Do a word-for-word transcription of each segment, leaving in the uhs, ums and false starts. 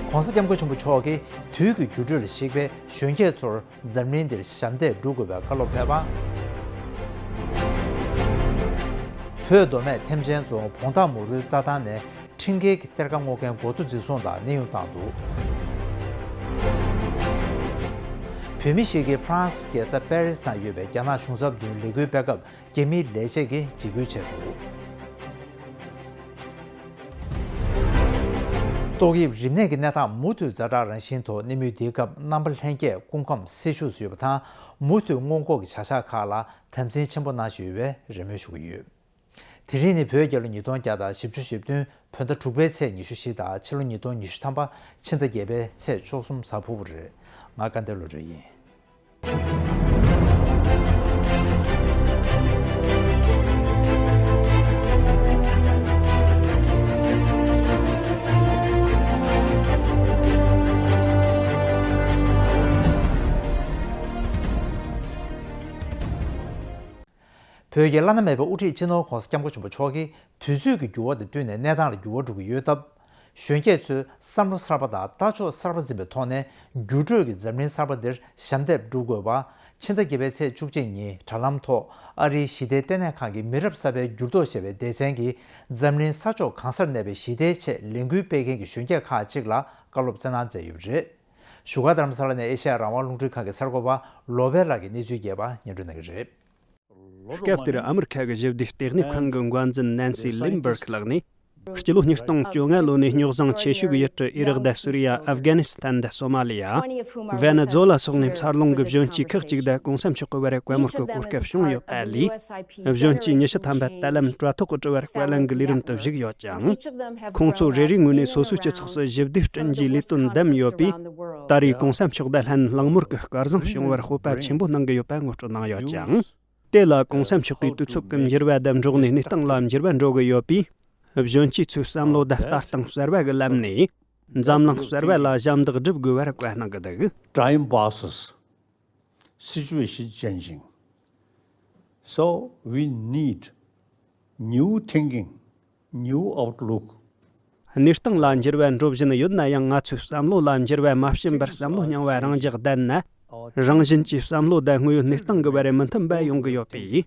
༸གོང་ས་༸སྐྱབས་མགོན་ཆེན་པོ་མཆོག་གིས་དུས་ཀྱི་འགྱུར་འགྲོས་ལ་གཞིགས་པའི་གཞོན་སྐྱེས་ཚོར་འཛམ་གླིང་འདིར་ཞབས་འདེགས་སྒྲུབ་དགོས་པའི་བཀའ་སློབ་ཕེབས་པ། བོད་མདོ་སྨད་ཐེམ་ཆེན་རྫོང་བོང་སྟག་མུ་རུའི་རྩྭ་ཐང་ནས་ཁྲིམས་འགལ་གྱི་གཏེར་ཁ་སྔོག་མཁན་འགོ་གཙོ་འཛིན་བཟུང་དང་གནས་དབྱུང་བཏང་འདུག་བོད་མི་ཞིག་གིས་ཧྥ་རན་སི་རྒྱལ་ས་པེ་རི་སི་ནང་ཡོད་པའི་རྒྱ་ནག་གཞུང་ཚབ་མདུན་ལས་འགུལ་སྤེལ་སྐབས། རྒྱ་མིའི་ལས་བྱེད་ཀྱིས་འཇིགས་སྐུལ་བྱས་འདུག་ཏོག་དབྱིབས་རིམས་ནད་ཀྱི་གནས་སྟངས་མུ་མཐུད་ཛ་དྲག་རང་བཞིན་ཐོག་གནས་མུས་འདིའི་སྐབས་རྣམ་པ་ལྷན་རྒྱས་སྐུ་ཁམས་སེལ་ཤུགས་སུ་ཡོད་པ་དང་མུ་མཐུད་སྔོན་འགོག་གི་བྱ་གཞག་ཁག་ལ་དམ་འཛིན་ཆེན་པོ་གནང་བཞིན་ཡོད་པའི་རེ་སྨོན་ཞུ་གི་ཡོད། དེ་རིང་ནི་བོད་རྒྱལ་ལོ་ཉིས་སྟོང་བརྒྱ་དང་བཞི་བཅུ་ཞེ་བདུན་བོད་ཟླ་དྲུག་པའི་ཚེས་ཉི་ཤུ་བཞི་དང་ཕྱི་ལོ་ཉིས་སྟོང་ཉི་ཤུ་ཐམ་པ་ཕྱི་ཟླ་བརྒྱད་པའི་ཚེས་བཅུ་གསུམ་གཟའ་ཕུར་བུ་རེད། ང་སྐལ་ལྡན་བློ་གྲོས་ཡིན། བོད་ཀྱི་བླ་ན་མེད་པའི་དབུ་ཁྲིད་སྤྱི་ནོར་༸གོང་ས་༸སྐྱབས་མགོན་ཆེན་པོ་མཆོག་གིས་དུས་ཚོད་ཀྱི་འགྱུར་བ་དང་བསྟུན་ནས་གནས་སྟངས་ལ་འགྱུར་བ་འགྲོ་གི་ཡོད་སྟབས། གཞོན་སྐྱེས་ཚོས་བསམ་བློ་གསར་པ་དང་ལྟ་ཕྱོགས་གསར་པ་འཛིན་པའི་ཐོག་ནས་འགྱུར་འགྲོས་ཀྱི་འཛམ་གླིང་གསར་པ་འདིར་ཞབས་འདེགས་སྒྲུབ་དགོས་པ། ཕྱི་ཟླ་བརྒྱད་པའི་ཚེས་བཅུ་གཅིག་ཉིན་དྲ་ལམ་ཐོག་ཨ་རིའི་ཞི་བདེའི་ལྟེ་གནས་ཁང་གི་མི་རབས་གསར་པའི་འགྱུར་ལྡོག་ཞེས་པའི་སྡེ་ཚན་གྱིས་འཛམ་གླིང་ས་ཕྱོགས་གང་སར་གནས་པའི་ཞི་བདེའི་ཆེད་ལས་འགུལ་སྤེལ་མཁན་གྱི་གཞོན་སྐྱེས་ཁག་ཅིག་ལ་བཀའ་སློབ་སྩལ་གནང་མཛད་ཡོད་པ་རེད། བཞུགས་སྒར་རྡ་རམ་ས་ལ་ནས་ཨེ་ཤ་ཡ་རང་དབང་རླུང་འཕྲིན་ཁང་གི་གསར་འགོད་པ་ལོ་པེ་ལགས་ཀྱིས་གནས་ཚུལ་རྒྱས་པ་སྙན་སྒྲོན་གནང་གི་རེད། སྐབས་དེར་ཨ་མི་རི་ཁ་གི་ཞི་བདེའི་ལྟེ་གནས་ཁང་གི་འགོ་འཛིན་ནན་སི་ལིན་སྦར་གི་ལགས་ནས། སྤྱི་ལོ་ཉིས་སྟོང་བཅོ་ལྔ་ལོ་ནས་རྙོག་ཟིང་ཆེ་ཤོས་ཀྱི་ཡུལ་གྲུ་ཨི་རག་དང་སུ་རི་ཡ། ཨབ་གྷ་ནི་སི་ཐན་དང་སོ་མ་ལི་ཡ། ཝེ་ནེ་ཛོ་ལ་སོགས་ནས་འཚར་ལོངས་ཀྱི་གཞོན་སྐྱེས་ཁག་ཅིག་དང་གོང་ས་མཆོག་གི་བར་བཀའ་མོལ་གྱི་གོ་སྐབས་བྱུང་ཡོད་པ་ལས། གཞོན་སྐྱེས་ཉི་ཤུ་ཐམ་པ་ད་ལམ་དྲ་ཐོག་གི་དྲི་བར་བཀའ་ལན་གྱི་ལས་རིམ་དུ་ཞུགས་ཡོད་ཅིང་། ཁོང་ཚོ་རེ་རེའི་ངོས་ནས་སོ་སོའི་སྤྱི་ཚོགས་སུ་ཞི་བདེ་བསྐྲུན་རྒྱུའི་ལས་དོན་བདམས་ཡོད་པས། ད་རེས་གོང་ས་མཆོག་དང་ལྷན་གླེང་མོལ་གྱི་སྐལ་བཟང་བྱུང་བར་སྤོབས་པ་ཆེན་པོ་གནང་གི་ཡོད་པ་ངོ་སྤྲོད་གནང་ཡོད་ཅིང་། དེ་ལ་གོང་ས་མཆོག་གིས་དུས་ཚོད་ཀྱི་འགྱུར་བ་དང་འགྲོགས་ནས་གནས་སྟངས་ལ་འགྱུར་བ་འགྲོ་གི་ཡོད་པས། གཞོན་སྐྱེས་ཚོའི་བསམ་བློ་དང་ལྟ་སྟངས་གསར་བ་གི་ལམ་ནས་འཛམ་གླིང་གསར་བ་ལ་ཞབས་འདེགས་སྒྲུབ་དགོས་པར་བཀའ་གནང་གི་འདུག Time passes, situation changing. So we need new thinking, new outlook. གནས་སྟངས་ལ་འགྱུར་བ་འགྲོ་བཞིན་ཡོད་ན་ཡང་ང་ཚོའི་བསམ་བློ་ལ་འགྱུར་བ་མ་ཕྱིན་པར་བསམ་བློ་རྙིང་བ་རང་འཇགས་བསྡད་ན། རང་བཞིན་གྱིས་བསམ་བློ་དང་དངོས་ཡོད་གནས་སྟངས་ཀྱི་བར་མི་མཐུན་པ་ཡོང་གི་ཡོད་པས།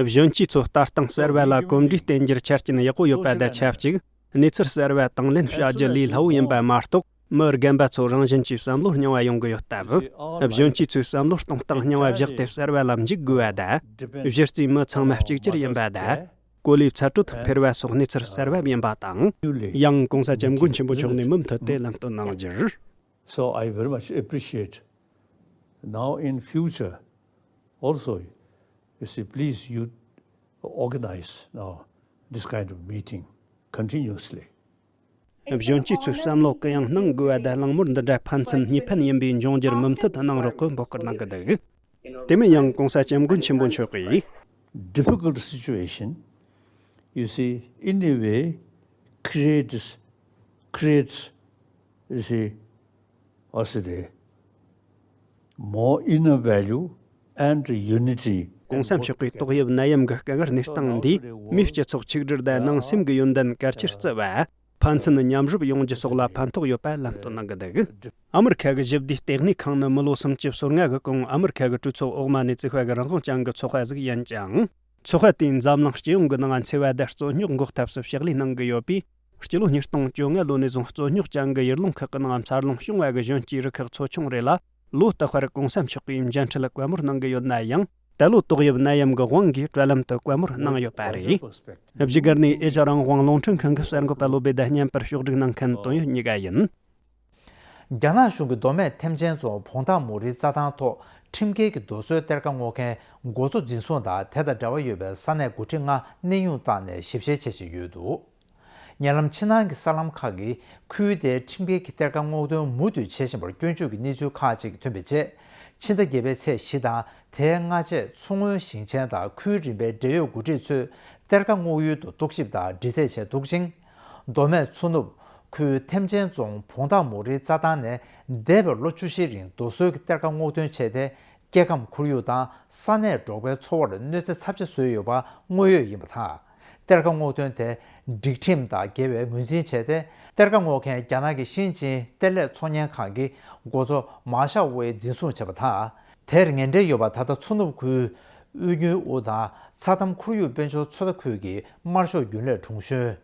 གཞོན་སྐྱེས་ཚོ་ལྟ་སྟངས་གསར་བ་ལ་གོམས་འདྲིས་བསྟེན་རྒྱུར་ཆ་རྐྱེན་ཡག་པོ་ཡོད་པ་དང་ཆབས་ཅིག་གནས་ཚུལ་གསར་བ་དང་ལེན་བྱ་རྒྱུ་ལས་སླ་བོ་ཡིན་པ་མ་གཏོགས། མི་རྒན་པ་ཚོ་རང་བཞིན་གྱིས་བསམ་བློ་རྙིང་བ་ཡོང་གི་ཡོད་སྟབས། གཞོན་སྐྱེས་ཚོའི་བསམ་བློ་གཏོང་སྟངས་རྙིང་བ་བཞག་སྟེ་གསར་བ་ལ་འཇུག་དགོས་པ་དང་། གཞི་རྩའི་མི་ཚང་མ་གཅིག་གྱུར་ཡིན་པ་དང་། གོ་ལའི་ཚ་དྲོད་འཕེལ་བ་སོགས་གནས་ཚུལ་གསར་བ་ཡིན་པ་དང་། ཡང་གོང་ས་སྐྱབས་མགོན་ཆེན་པོ་མཆོག་ནས་མུ་མཐུད་དེ་ལམ་སྟོན་གནང་རྒྱུར། So I very much appreciate. Now in future also, you see, please you organize now this kind of meeting continuously. གཞོན་སྐྱེས་ཚོའི་བསམ་བློ་གུ་ཡངས་གནང་དགོས་པ་དང་གླེང་མོལ་འདི་འདྲ་ཕན་ཚུན་གཉིས་ཕན་ཡིན་པའི་འབྱུང་འགྱུར་མུ་མཐུད་གནང་རོགས་ཀྱི་འབོད་སྐུལ་གནང་གི་འདུག་དེ་མིན་ཡང་གོང་ས་སྐྱབས་མགོན་ཆེན་པོ་མཆོག་གིས། Difficult situation, you see, in a way, creates, creates, you see, what's the more inner value and unity. གོང་ས་མཆོག་གིས་ཏོག་དབྱིབས་ནད་ཡམས་ཀྱི་དཀའ་ངལ་གནས་སྟངས་འདིས་མིའི་སྤྱི་ཚོགས་ཆིག་སྒྲིལ་དང་ནང་སེམས་ཀྱི་ཡོན་ཏན་གལ་ཆེར་བརྩི་བ། ཕན་ཚུན་མཉམ་རུབ་ཡོང་རྒྱུ་སོགས་ལ་ཕན་ཐོགས་ཡོད་པ་ལམ་སྟོན་གནང་གི་འདུག་ཨ་མི་རི་ཁ་གི་ཞི་བདེའི་ལྟེ་གནས་ཁང་ནི་མི་ལོ་སུམ་ཅུ་སོ་ལྔ་གི་གོང་ཨ་མི་རི་ཁ་གི་གྲོས་ཚོགས་འོག་མ་ནས་བཙུགས་པ་གི་རང་དབང་ཅན་གྱི་ཚོགས་པ་ཟིག་ཡིན་ཅིང་། ཚོགས་པ་དེས་འཛམ་གླིང་སྤྱི་ཡོངས་ཀྱི་ནང་འཚེ་བ་དང་རྩོད་རྙོག་འགོག་ཐབས་སུ་ཕྱག་ལས་གནང་གི་ཡོད་པས། སྤྱི་ལོ་ཉིས་སྟོང་བཅོ་ལྔ་ལོ་ནས་བཟུང་རྩོད་རྙོག་ཅན་གྱི་ཡུལ་ལུང་ཁག་གི་ནང་འཚར་ལོངས་བྱུང་བ་གི་གཞོན་སྐྱེས་རུ་ཁག་ཚོ་ཆུང་རེ་ལ། ལོ་རྟག་པར་གོང་ས་མཆོག་གིས་མཇལ་འཕྲད་བཀའ་མོལ་གནང་གི་ཡོད་ན་ཡང་། ད་ལོ་ཏོག་དབྱིབས་ནད་ཡམས་ཀྱི་དབང་གིས་དྲ་ལམ་དུ་བཀའ་མོལ་གནང་ཡོད་པ་རེད། བཞུགས་སྒར་ནས་ཨེ་ཤ་རང་དབང་རླུང་འཕྲིན་ཁང་གི་གསར་འགོད་པ་བློ་བྷེ་དང་བརྙན་པར་ཕྱོགས་སྒྲིག་གནང་མཁན་དོན་ཡོད་གཉིས་ཀ་ཡིན། རྒྱ་ནག་གཞུང་གིས་མདོ་སྨད་ཐེམ་ཆེན་རྫོང་བོང་སྟག་མུ་རིའི་རྩྭ་ཐང་ཐོག་ཁྲིམས་འགལ་གྱི་རྡོ་སོལ་གཏེར་ཁ་སྔོག་མཁན་འགོ་གཙོ་འཛིན་བཟུང་དང་དེ་དང་འབྲེལ་བ་ཡོད་པའི་ས་གནས་འགོ་ཁྲིད་ལྔ་གནས་དབྱུང་བཏང་ནས་ཞིབ་བཤེར་བྱེད་བཞིན་ཡོད་འདུག་ཉེ་ལམ་ཕྱི་ནང་གི་གསར་ལམ་ཁག་གིས་ཁུལ་དེའི་ཁྲིམས་འགལ་གྱི་གཏེར་ཁ་སྔོག་འདོན་མུ་མཐུད་བྱེད་བཞིན་པར་སྐྱོན་བརྗོད་ཀྱི་གནས་ཚུལ་ཁག་ཅིག་ཐོན་པའི་རྗེས། ཕྱི་ཟླ་བརྒྱད་པའི་ཚེས་བཞི་དང་དེའི་སྔ་རྗེས་མཚོ་སྔོན་ཞིང་ཆེན་དང་ཁུལ་རིམ་པའི་འབྲེལ་ཡོད་འགོ་ཁྲིད་ཚོས་གཏེར་ཁ་སྔོག་ཡུལ་དུ་རྟོག་ཞིབ་དང་འདྲི་རྩད་བྱས་འདུག་ཅིང་། མདོ་སྨད་མཚོ་ནུབ་ཁུལ་ཐེམ་ཆེན་རྫོང་བོང་སྟག་མུ་རིའི་རྩྭ་ཐང་ནས་འདས་པའི་ལོ་བཅུ་བཞིའི་རིང་རྡོ་སོལ་གྱི་གཏེར་ཁ་སྔོག་འདོན་བྱས་ཏེ། སྐྱེ་ཁམས་ཁོར་ཡུག་དང་ས་གནས་འབྲོག་པའི་འཚོ་བར་གནོད་འཚེ་ཚབས་ཆེ་བཟོས་ཡོད་པ་དངོས་ཡོད་ཡིན་པ་དང་ གཏེར་ཁ་སྔོག་འདོན་དེ་སྒྲིག་ཁྲིམས་དང་འགལ་བའི་ངོས་འཛིན་བྱས་ཏེ། གཏེར་ཁ་སྔོག་མཁན་རྒྱ་ནག་གི་ཤིན་ཅིན་གཏེར་ལས་ཚོང་ཉན་ཁང་གི་འགོ་གཙོ་མཱ་ཤའོ་ཝེ་འཛིན་བཟུང་བྱས་པ་དང་། དེར་ངན་འབྲེལ་ཡོད་པ། ད་ལྟ་མཚོ་ནུབ་ཁུལ་དབུས་རྒྱུན་ཨུ་དང་། ཚྭ་ཐམ་ཁོར་ཡུག་དཔལ་འབྱོར་ཚོད་ལྟ་ཁུལ་གྱི་དམར་ཤོག་རྒྱུན་ལས་དྲུང་གཞོན།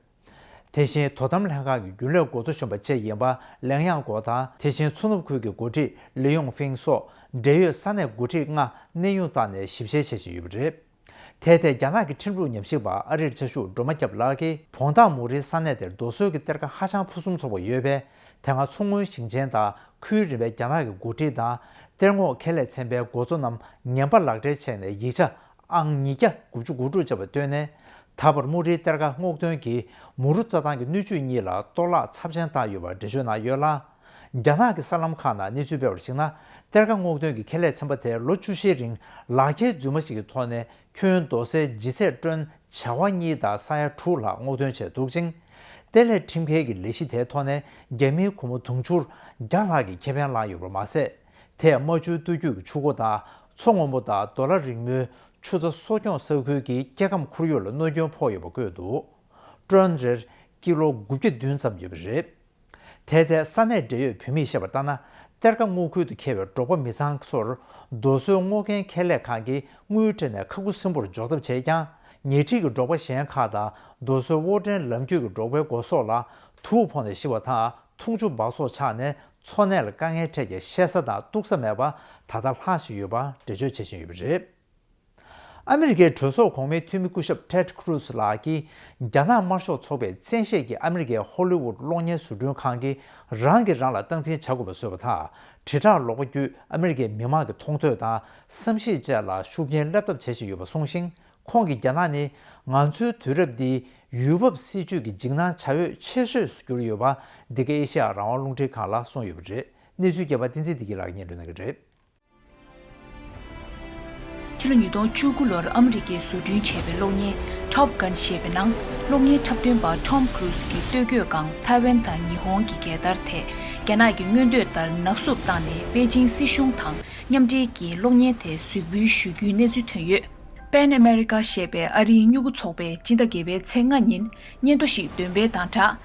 དེ་བཞིན་དོ་དམ་ལྷན་ཁང་གི་རྒྱུན་ལས་འགོ་གཙོ་གཞོན་པ་བཅས་ཡིན་པ་ལེང་ཡང་གོ་དང་། དེ་བཞིན་མཚོ་ནུབ་ཁུལ་གྱི་འགོ་ཁྲིད་ལི་ཡོང་ཧྥིང་སོགས་འབྲེལ་ཡོད་ས་གནས་འགོ་ཁྲིད་ལྔ་གནས་དབྱུང་བཏང་ནས་ཞིབ་བཤེར་བྱེད་བཞིན་ཡོད་པ་རེད། དེ་ལྟའི་རྒྱ་ནག་གི་ཁྲིམས་ལུགས་ཉམས་ཞིབ་པ་ཨ་རིར་ཆ་བཞུགས་སྒྲོལ་མ་སྐྱབས་ལགས་ཀྱིས། བོང་སྟག་མུ་རིའི་ས་གནས་དེར་རྡོ་སོལ་གྱི་གཏེར་ཁ་ཧ་ཅང་ཕུན་སུམ་ཚོགས་པ་ཡོད་པས། དེ་སྔ་མཚོ་སྔོན་ཞིང་ཆེན་དང་ཁུལ་རིམ་པའི་རྒྱ་ནག་གི་འགོ་ཁྲིད་དང་། གཏེར་སྔོག་ཁེ་ལས་ཚན་པའི་འགོ་གཙོ་རྣམས་ངན་པ་ལག་སྦྲེལ་བྱས་ནས་ཡིག་ཆ་ཨང་ཉིས་བརྒྱ་དགུ་བཅུ་གོ་དྲུག་བཅག་པ་བཏོན་ནས། ད་བར་མུ་རིའི་གཏེར་ཁ་སྔོག་འདོན་གྱིས་མུ་རུ་རྩྭ་ཐང་གི་སྣོད་བཅུད་གཉིས་ལ་གཏོར་བརླག་ཚབས་ཆེན་བཏང་ཡོད་པ་འགྲེལ་བརྗོད་གནང་ཡོད་ལ། རྒྱ་ནག་གི་གསར་ལམ་ཁག་ནང་གནས་ཚུལ་སྤེལ་བར་གཞིགས་ན། གཏེར་ཁ་སྔོག་འདོན་གྱི་ཁེ་ལས་ཚན་པ་དེས་ལོ་བཅུ་བཞིའི་རིང་ལག་འཁྱེར་རྫུན་མ་ཞིག་གི་ཐོག་ནས་ཁྱོན་རྡོ་སའི་ལྗིད་ཚད་ཊོན་བྱེ་བ་གཉིས་དང་ས་ཡ་དྲུག་ལྷག་སྔོག་འདོན་བྱས་འདུག་ཅིང་། གཏེར་ལས་ཁྲིམས་འགལ་གྱི་ལས་གཞི་དེའི་ཐོག་ནས་རྒྱ་མིའི་སྒོར་མོ་དུང་ཕྱུར་བརྒྱ་ལྷག་གི་ཁེ་ཕན་བླངས་ཡོད་པར་མ་ཟད། དེས་རྨ་ཆུའི་སྟོད་རྒྱུད་ཀྱི་ཆུ་འགོ་དང་མཚོ་སྔོན་པོ་དང་རྡོ་ལ་རིང་མོའི་ཆུ་རྩ་གསོ་སྐྱོང་ས་ཁུལ་གྱི་སྐྱེ་ཁམས་ཁོར་ཡུག་ལ་གནོད་སྐྱོན་ཕོག་ཡོད་པ་བཀོད་འདུག་ཊོན་རེར་ཀི་ལོ་དགུ་བརྒྱ་བདུན་ཙམ་ཡོད་པ་རེད། དེ་ལྟའི་ས་གནས་འབྲེལ་ཡོད་བོད་མིས་བཤད་པ་ལྟར་ན། གཏེར་ཁ་སྔོག་ཁུལ་དུ་འཁེལ་བའི་འབྲོག་པ་མི་ཚང་ཚོར་རྡོ་སོལ་སྔོག་མཁན་ཁེ་ལས་ཁང་གིས་དངུལ་སྤྲད་ནས་ཁ་ཁུ་སིམ་པོར་འཇོག་ཐབས་བྱས་ཀྱང་། ཉེ་འཁྲིས་ཀྱི་འབྲོག་པ་གཞན་ཁག་དང་རྡོ་སོལ་དབོར་འདྲེན་ལམ་རྒྱུད་ཀྱི་འབྲོག་པའི་སྒོ་ཟོག་ལ་དུག་ཕོག་ནས་ཤི་བ་དང་། འཐུང་ཆུ་འབག་བཙོག་ཆགས་ནས་འཚོ་གནས་ལ་དཀའ་ངལ་འཕྲད་རྐྱེན་བཤལ་ས་དང་གཏུག་ས་མེད་པར་ད་ལྟ་ལྷག་བཞིན་ཡོད་པ་འགྲེལ་བརྗོད་བྱེད་བཞིན་ཡོད་པ་རེད། ཨ་མི་རི་ཀའི་གྲོས་ཚོགས་གོང་མའི་འཐུས་མི་སྐུ་ཞབས་Ted Cruz་ལགས་ཀྱིས། རྒྱ་ནག་དམར་ཤོག་ཚོགས་པའི་བཙན་ཤེད་ཀྱིས་ཨ་མི་རི་ཀའི་ཧོ་ལི་ཝུད་གློག་བརྙན་བཟོ་སྐྲུན་ཁང་གིས་རང་གིས་རང་ལ་སྟངས་འཛིན་བྱ་དགོས་པ་བཟོས་པ་དང་། དྲིལ་བསྒྲགས་ལོག་པ་བརྒྱུད་ཨ་མི་རི་ཀའི་མི་མང་གི་མཐོང་ཐོས་དང་བསམ་ཤེས་བཅས་ལ་ཤུགས་རྐྱེན་སླེབས་ཐབས་བྱེད་བཞིན་ཡོད་པ་གསུངས་ཤིང་། ཁོང་གིས། རྒྱ་ནག་ནི་ང་ཚོའི་དུས་རབས་འདིའི་ཡུལ་བབ་སྲིད་ཇུས་ཀྱི་འཇིགས་སྣང་བྱ་འོས་ཆེ་ཤོས་སུ་གྱུར་ཡོད་པ། འདི་ག་ཨེ་ཤེ་ཡ་རང་དབང་རླུང་འཕྲིན་ཁང་ལ་གསུངས་ཡོད་པ་རེད། གནས་ཚུལ་རྒྱས་པ་བསྟན་འཛིན་བདེ་སྐྱིད་ལགས་སྙན་སྒྲོན་གནང་གི་རེད། ཕྱི་ལོ་ཉིས་སྟོང་བཅུ་དགུ་ལོར་ཨ་མི་རི་ཀས་བཟོ་སྐྲུན་བྱས་པའི་གློག་བརྙན་Top Gun་ཞེས་པའི་ནང་། གློག་བརྙན་འཁྲབ་སྟོན་པ་Tom Cruise་གྱིས་སྟོད་གོས་སྒང་ཐའེ་ཝན་དང་ཉི་ཧོང་གི་རྒྱལ་དར་དེ་རྒྱ་ནག་གི་མངོན་འདོད་ལྟར་ནག་བསུབ་བཏང་ནས། པེ་ཅིང་སྲིད་གཞུང་དང་མཉམ་འབྲེལ་གྱིས་གློག་བརྙན་དེ་གཟིགས་འབུལ་ཞུ་རྒྱུའི་གནས་ཚུལ་ཐོན་ཡོད། Pan America་ཞེས་པའི་ཨ་རིའི་སྨྱུ་གུ་ཚོགས་པས་སྤྱི་ཟླ་བརྒྱད་པའི་ཚེས་ལྔ་ཉིན་སྙན་ཐོ་ཞིག་འདོན་སྤེལ་དང་སྦྲགས།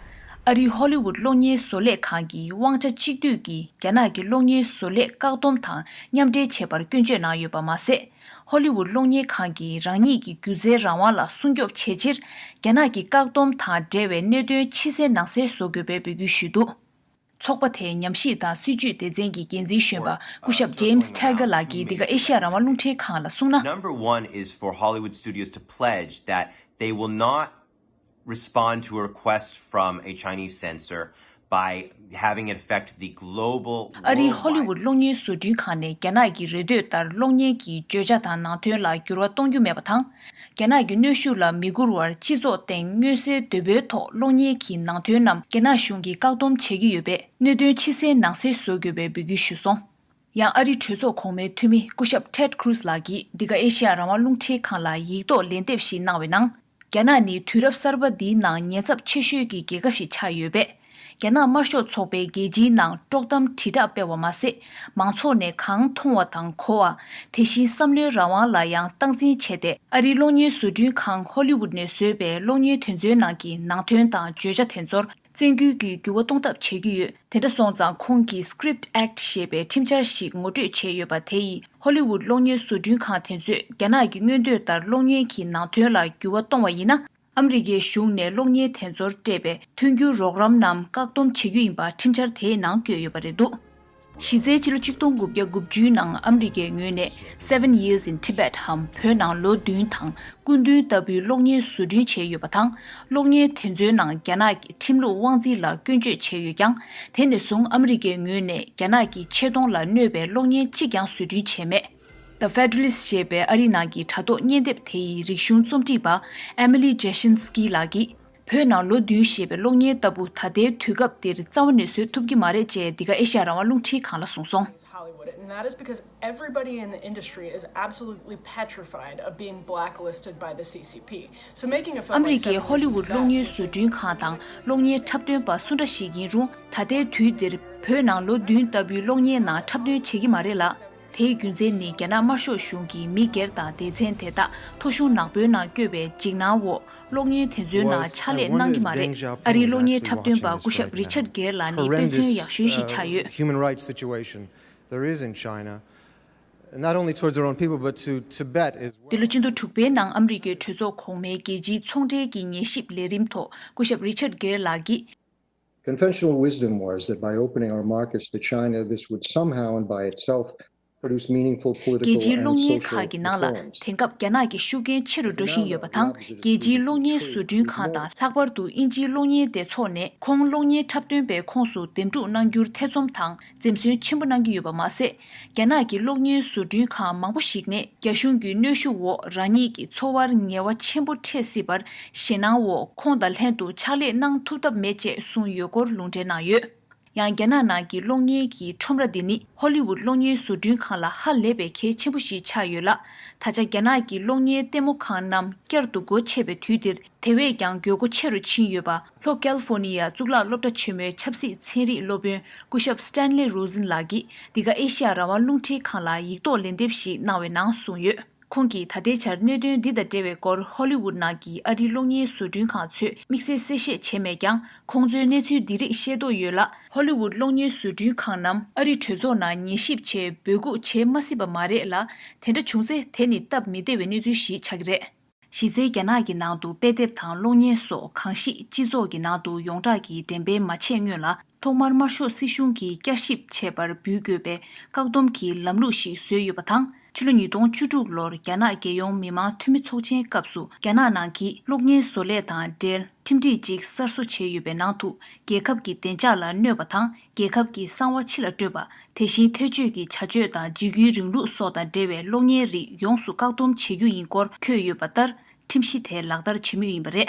ཨ་རིའི་ཧོ་ལི་ཝུད་གློག་བརྙན་བཟོ་ལས་ཁང་གིས་དབང་ཆ་གཅིག་སྡུད་ཀྱིས་རྒྱ་ནག་གི་གློག་བརྙན་བཟོ་ལས་བཀག་སྡོམ་དང་མཉམ་འབྲེལ་བྱས་པར་སྐྱོན་བརྗོད་གནང་ཡོད་པ་མ་ཟད། ཧོ་ལི་ཝུད་གློག་བརྙན་ཁང་གིས་རང་ཉིད་ཀྱི་སྒྱུ་རྩལ་རང་དབང་ལ་སྲུང་སྐྱོབ་བྱེད་ཕྱིར། རྒྱ་ནག་གི་བཀག་སྡོམ་དང་འབྲེལ་བའི་གནད་དོན་ཕྱི་གསལ་ནང་གསལ་བཟོ་དགོས་པའི་འབོད་སྐུལ་ཞུས་འདུག་ཚོགས་པ་དེའི་ཉམས་ཞིབ་དང་སྲིད་ཇུས་སྡེ་ཚན་གྱི་འགན་འཛིན་གཞོན་པ་སྐུ་ཞབས་James Taggart་ལགས་ཀྱིས་འདི་ག་ཨེ་ཤ་ཡ་རང་དབང་རླུང་འཕྲིན་ཁང་ལ་གསུངས་ན། Number one is for Hollywood studios to pledge that they will not respond to a request from a Chinese censor by having it affect the global ཨ་རིའི་ཧོ་ལི་ཝུད་གློག་བརྙན་བཟོ་སྐྲུན་ཁང་ནས་རྒྱ་ནག་གི་རེ་འདོད་ལྟར་གློག་བརྙན་གྱི་བརྗོད་བྱ་དང་ནང་དོན་ལ་འགྱུར་བ་གཏོང་རྒྱུ་མེད་པ་དང་། རྒྱ་ནག་གི་གནོན་ཤུགས་ལ་མི་བསྒུར་བར་སྤྱི་ཚོགས་སྟེང་མངོན་གསལ་དོད་པོའི་ཐོག་གློག་བརྙན་གྱི་ནང་དོན་རྣམས་རྒྱ་ནག་གཞུང་གིས་བཀག་སྡོམ་བྱེད་ཀྱི་ཡོད་པས། གནད་དོན་ཕྱི་གསལ་ནང་གསལ་བཟོ་དགོས་པའི་འབོད་སྐུལ་ཞུས་སོང་། ཡང་ཨ་རིའི་གྲོས་ཚོགས་གོང་མའི་འཐུས་མི་སྐུ་ཞབས་Ted Cruz་ལགས་ཀྱིས་འདི་ག་ཨེ་ཤ་ཡ་རང་དབང་རླུང་འཕྲིན་ཁང་ལ་ཡིག་ཐོག་ལན་འདེབས་ཤིག་གནང་བའི་ནང་། རྒྱ་ནག་ནི་དུས་རབས་གསར་པ་འདིའི་ནང་ཉེན་ཚབས་ཆེ་ཤོས་ཀྱི་རྒྱལ་ཁབ་ཞིག་ཆགས་ཡོད་པས། རྒྱ་ནག་དམར་ཤོག་ཚོགས་པའི་རྒྱལ་སྤྱིའི་ནང་དཀྲོག་གཏམ་དྲིལ་བསྒྲགས་སྤེལ་བ་མ་ཟད། མང་ཚོགས་ནས་གང་མཐོང་བ་དང་གོ་བ། དེ་བཞིན་བསམ་བློའི་རང་དབང་ལ་ཡང་སྟངས་འཛིན་བྱས་ཏེ། ཨ་རིའི་གློག་བརྙན་བཟོ་སྐྲུན་ཁང་ཧོ་ལི་ཝུད་ནས་བཟོས་པའི་གློག་བརྙན་དེ་ཚོའི་ནང་གི་ནང་དོན་དང་བརྗོད་བྱ་དེ་ཚོར། བཙན་སྐུལ་གྱིས་འགྱུར་བ་གཏོང་ཐབས་བྱེད་ཀྱི་ཡོད། དེ་འདྲ་སོང་ཙང་ཁོང་གིས་Script Act་ཞེས་པའི་ཁྲིམས་འཆར་ཞིག་ངོ་སྤྲོད་བྱས་ཡོད་པ་དེ་ཡིས་ཧོ་ལི་ཝུད་གློག་བརྙན་བཟོ་སྐྲུན་ཁང་དེ་ཚོས་རྒྱ་ནག་གི་མངོན་འདོད་ལྟར་གློག་བརྙན་གྱི་ནང་དོན་ལ་འགྱུར་བ་གཏོང་བ་ཡིན་ན། ཨ་མི་རི་ཀའི་གཞུང་ནས་གློག་བརྙན་དེ་ཚོར་སྤྲད་པའི་མཐུན་འགྱུར་རོགས་རམ་རྣམས་བཀག་སྡོམ་བྱེད་རྒྱུ་ཡིན་པ་ཁྲིམས་འཆར་དེའི་ནང་བཀོད་ཡོད་པ་རེད་འདུག་གཞི་རྩའི་ཕྱི་ལོ་ཆིག་སྟོང་དགུ་བརྒྱ་དགུ་བཅུའི་ནང་ཨ་མི་རི་ཀའི་ངོས་ནས་Seven Years in Tibet་འམ་བོད་ནང་ལོ་བདུན་དང་སྐུ་མདུན་ལྟ་བུའི་གློག་བརྙན་བཟོ་སྐྲུན་བྱས་ཡོད་པ་དང་། གློག་བརྙན་དེ་ཚོའི་ནང་རྒྱ་ནག་གི་ཁྲིམས་ལུགས་དབང་འཛིན་ལ་སྐྱོན་བརྗོད་བྱས་ཡོད་ཀྱང་། དེ་ནས་བཟུང་ཨ་མི་རི་ཀའི་ངོས་ནས་རྒྱ་ནག་གི་ཆེ་མཐོང་ལ་གནོད་པའི་གློག་བརྙན་གཅིག་ཀྱང་བཟོ་སྐྲུན་བྱས་མེད། The Federalist་ཞེས་པའི་ཨ་རི་ནང་གི་དྲ་ཐོག་བརྙན་དེབ་དེ་ཡི་རིག་གཞུང་རྩོམ་སྒྲིག་པ་Emily Jashinsky་ལགས་ཀྱིས། བོད་ནང་ལོ་བདུན་ཞེས་པའི་གློག་བརྙན་ལྟ་བུ་ད་ལྟའི་དུས་སྐབས་འདིར་རྩ་བ་ནས་བཟོ་ཐུབ་ཀྱི་མ་རེད་ཅེས་འདི་ག་ཨེ་ཤ་ཡ་རང་དབང་རླུང་འཕྲིན་ཁང་ལ་གསུངས་སོང་། Hollywood, and that is because everybody in the industry is absolutely petrified of being blacklisted by the C C P. So making a film ཨ་མི་རི་ཀའི་ཧོ་ལི་ཝུད་གློག་བརྙན་བཟོ་སྐྲུན་ཁང་དང་གློག་བརྙན་འཁྲབ་སྟོན་པ་སུ་འདྲ་ཞིག་ཡིན་རུང་། ད་ལྟའི་དུས་འདིར་བོད་ནང་ལོ་བདུན་ལྟ་བུའི་གློག་བརྙན་ནང་འཁྲབ་སྟོན་བྱེད་ཀྱི་མ་རེད་ལ། དེའི་རྒྱུ་མཚན་ནི་རྒྱ་ནག་དམར་ཤོག་གཞུང་གིས་མི་སྒེར་དང་སྡེ་ཚན་དེ་དག་ཐོ་གཞུང་ནག་པོའི་ནང་བསྐྱོད་པའི་འཇིགས་སྣང་འོག་གློག་བརྙན་དེ་ཚོའི་ནང་ཕྱག་ལས་གནང་གི་མ་རེད། ཨ་རིའི་གློག་བརྙན་འཁྲབ་སྟོན་པ་སྐུ་ཞབས་Richard Gere ལགས་ནི་དཔེ་མཚོན་ཡག་ཤོས་ཤིག་ཆགས་ཡོད། Human rights situation there is in China, not only towards their own people, but to Tibet as well. འདི་ལོ་སྤྱི་ཟླ་དྲུག་པའི་ནང་ཨ་མི་རི་ཀའི་གྲོས་ཚོགས་གོང་མའི་རྒྱལ་སྤྱིའི་ཚོང་འབྲེལ་གྱི་ཉན་ཞིབ་ལས་རིམ་ཐོག་སྐུ་ཞབས་Richard Gere ལགས་ཀྱིས། Conventional wisdom was that by opening our markets to China, this would somehow and by itself produce meaningful political and social reforms. རྒྱལ་སྤྱིའི་གློག་བརྙན་ཁག་གི་ནང་ལ་དེང་སྐབས་རྒྱ་ནག་གི་ཤུགས་རྐྱེན་ཆེ་རུ་འགྲོ་བཞིན་ཡོད་པ་དང་། རྒྱལ་སྤྱིའི་གློག་བརྙན་བཟོ་སྐྲུན་ཁང་དང་ལྷག་པར་དུ་དབྱིན་ཇིའི་གློག་བརྙན་སྡེ་ཚོགས་ནས་ཁོང་གློག་བརྙན་འཁྲབ་སྟོན་པའི་ཁོངས་སུ་འདེམས་སྒྲུག་གནང་རྒྱུར་ཐེ་ཚོམ་དང་འཛེམ་ཟོན་ཆེན་པོ་གནང་གི་ཡོད་པ་མ་ཟད། རྒྱ་ནག་གི་གློག་བརྙན་བཟོ་སྐྲུན་ཁང་མང་པོ་ཞིག་ནས་རྒྱ་གཞུང་གི་གནོན་ཤུགས་འོག་རང་ཉིད་ཀྱི་འཚོ་བར་ངལ་བ་ཆེན་པོ་འཕྲད་སྲིད་པར་ཞེད་སྣང་འོག་ཁོང་དང་ལྷན་དུ་ཕྱག་ལས་གནང་ཐུབ་ཐབས་མེད་ཅེས་གསུངས་ཡོད་སྐོར་ལུང་འདྲེན་གནང་ཡོད། ཡང་རྒྱ་ནག་ནང་གི་གློག་བརྙན་གྱི་ཁྲོམ་ར་འདི་ནི་ཧོ་ལི་ཝུད་གློག་བརྙན་བཟོ་སྐྲུན་ཁང་ལ་ཧ་ལས་པའི་གལ་ཆེན་པོ་ཞིག་ཆགས་ཡོད་ལ། ད་ཆ་རྒྱ་ནག་གི་གློག་བརྙན་ལྟད་མོ་ཁང་རྣམས་བསྐྱར་དུ་སྒོ་ཕྱེ་བའི་དུས་འདིར་དེ་བས་ཀྱང་དགོས་མཁོ་ཆེ་རུ་ཕྱིན་ཡོད་པ། ལྷོ་ཀལ་ཧྥོ་ནི་ཡ་གཙུག་ལག་སློབ་གྲྭ་ཆེན་མོའི་ཆབ་སྲིད་ཚན་རིག་སློབ་དཔོན་སྐུ་ཞབས་Stanley Rosen ལགས་ཀྱིས་འདི་ག་ཨེ་ཤི་ཡ་རང་དབང་རླུང་འཕྲིན་ཁང་ལ་ཡིག་ཐོག་ལན་འདེབས་ཤིག་གནང་བའི་ནང་གསུངས་ཡོད། ཁོང་གིས་ད་ལྟའི་ཆར་གནད་དོན་འདི་དང་འབྲེལ་བའི་སྐོར་ཧོ་ལི་ཝུད་ནང་གི་ཨ་རིའི་གློག་བརྙན་བཟོ་སྐྲུན་ཁང་ཚོས་དམིགས་བསལ་གསལ་བཤད་བྱས་མེད་ཀྱང་། ཁོང་ཚོའི་གནས་ཚུལ་འདི་རིགས་ཤེས་རྟོགས་ཡོད་ལ། ཧོ་ལི་ཝུད་གློག་བརྙན་བཟོ་སྐྲུན་ཁང་རྣམས་ཨ་རི་གྲོས་ཚོགས་ནང་ཉན་ཞིབ་ཆེད་འབོད་འགུག་བྱེད་མ་སྲིད་པ་མ་རེད་ལ། དེ་འདྲ་བྱུང་ཚེ་དེ་ནི་སྟབས་མི་བདེ་བའི་གནས་ཚུལ་ཞིག་ཆགས་ཀྱི་རེད། གཞི་རྩའི་རྒྱ་ནག་གི་ནང་དུ་དཔེ་དེབ་དང་གློག་བརྙན་སོགས་གང་ཞིག་སྤྱི་ཚོགས་ཀྱི་ནང་དུ་ཡོངས་གྲགས་ཀྱི་འགྲེམས་སྤེལ་མ་བྱས་སྔོན་ལ། ཐོག་མར་དམར་ཤོག་སྲིད་གཞུང་གིས་བསྐྱར་ཞིབ་བྱེད་པར་འབུལ་དགོས་པའི་བཀག་སྡོམ་གྱི་ལམ་ལུགས་ཤིག་བཟོས་ཡོད་པ་དང་། ཕྱི་ལོ་ཉིས་སྟོང་བཅུ་དྲུག་ལོར་རྒྱ་ནག་རྒྱལ་ཡོངས་མི་དམངས་འཐུས་མི་ཚོགས་ཆེན་སྐབས་སུ་རྒྱ་ནག་ནང་གི་གློག་བརྙན་བཟོ་ལས་དང་འབྲེལ་ཁྲིམས་སྒྲིག་ཅིག་གསར་བཟོ་བྱས་ཡོད་པའི་ནང་དུ། རྒྱལ་ཁབ་ཀྱི་བདེ་འཇགས་ལ་གནོད་པ་དང་། རྒྱལ་ཁབ་ཀྱི་གསང་བ་ཕྱི་ལ་སྤྲོད་པ། དེ་བཞིན་ཐེ་བྱུས་ཀྱི་བྱ་སྤྱོད་དང་འཇིགས་སྐུལ་རིང་ལུགས་སོགས་དང་འབྲེལ་བའི་གློག་བརྙན་རིགས་ཡོངས་སུ་བཀག་སྡོམ་བྱེད་རྒྱུ་ཡིན་སྐོར་འཁོད་ཡོད་པ་ལྟར། ཁྲིམས་གཞི་དེ་ལག་བསྟར་བྱེད་མུས་ཡིན་པ་རེད།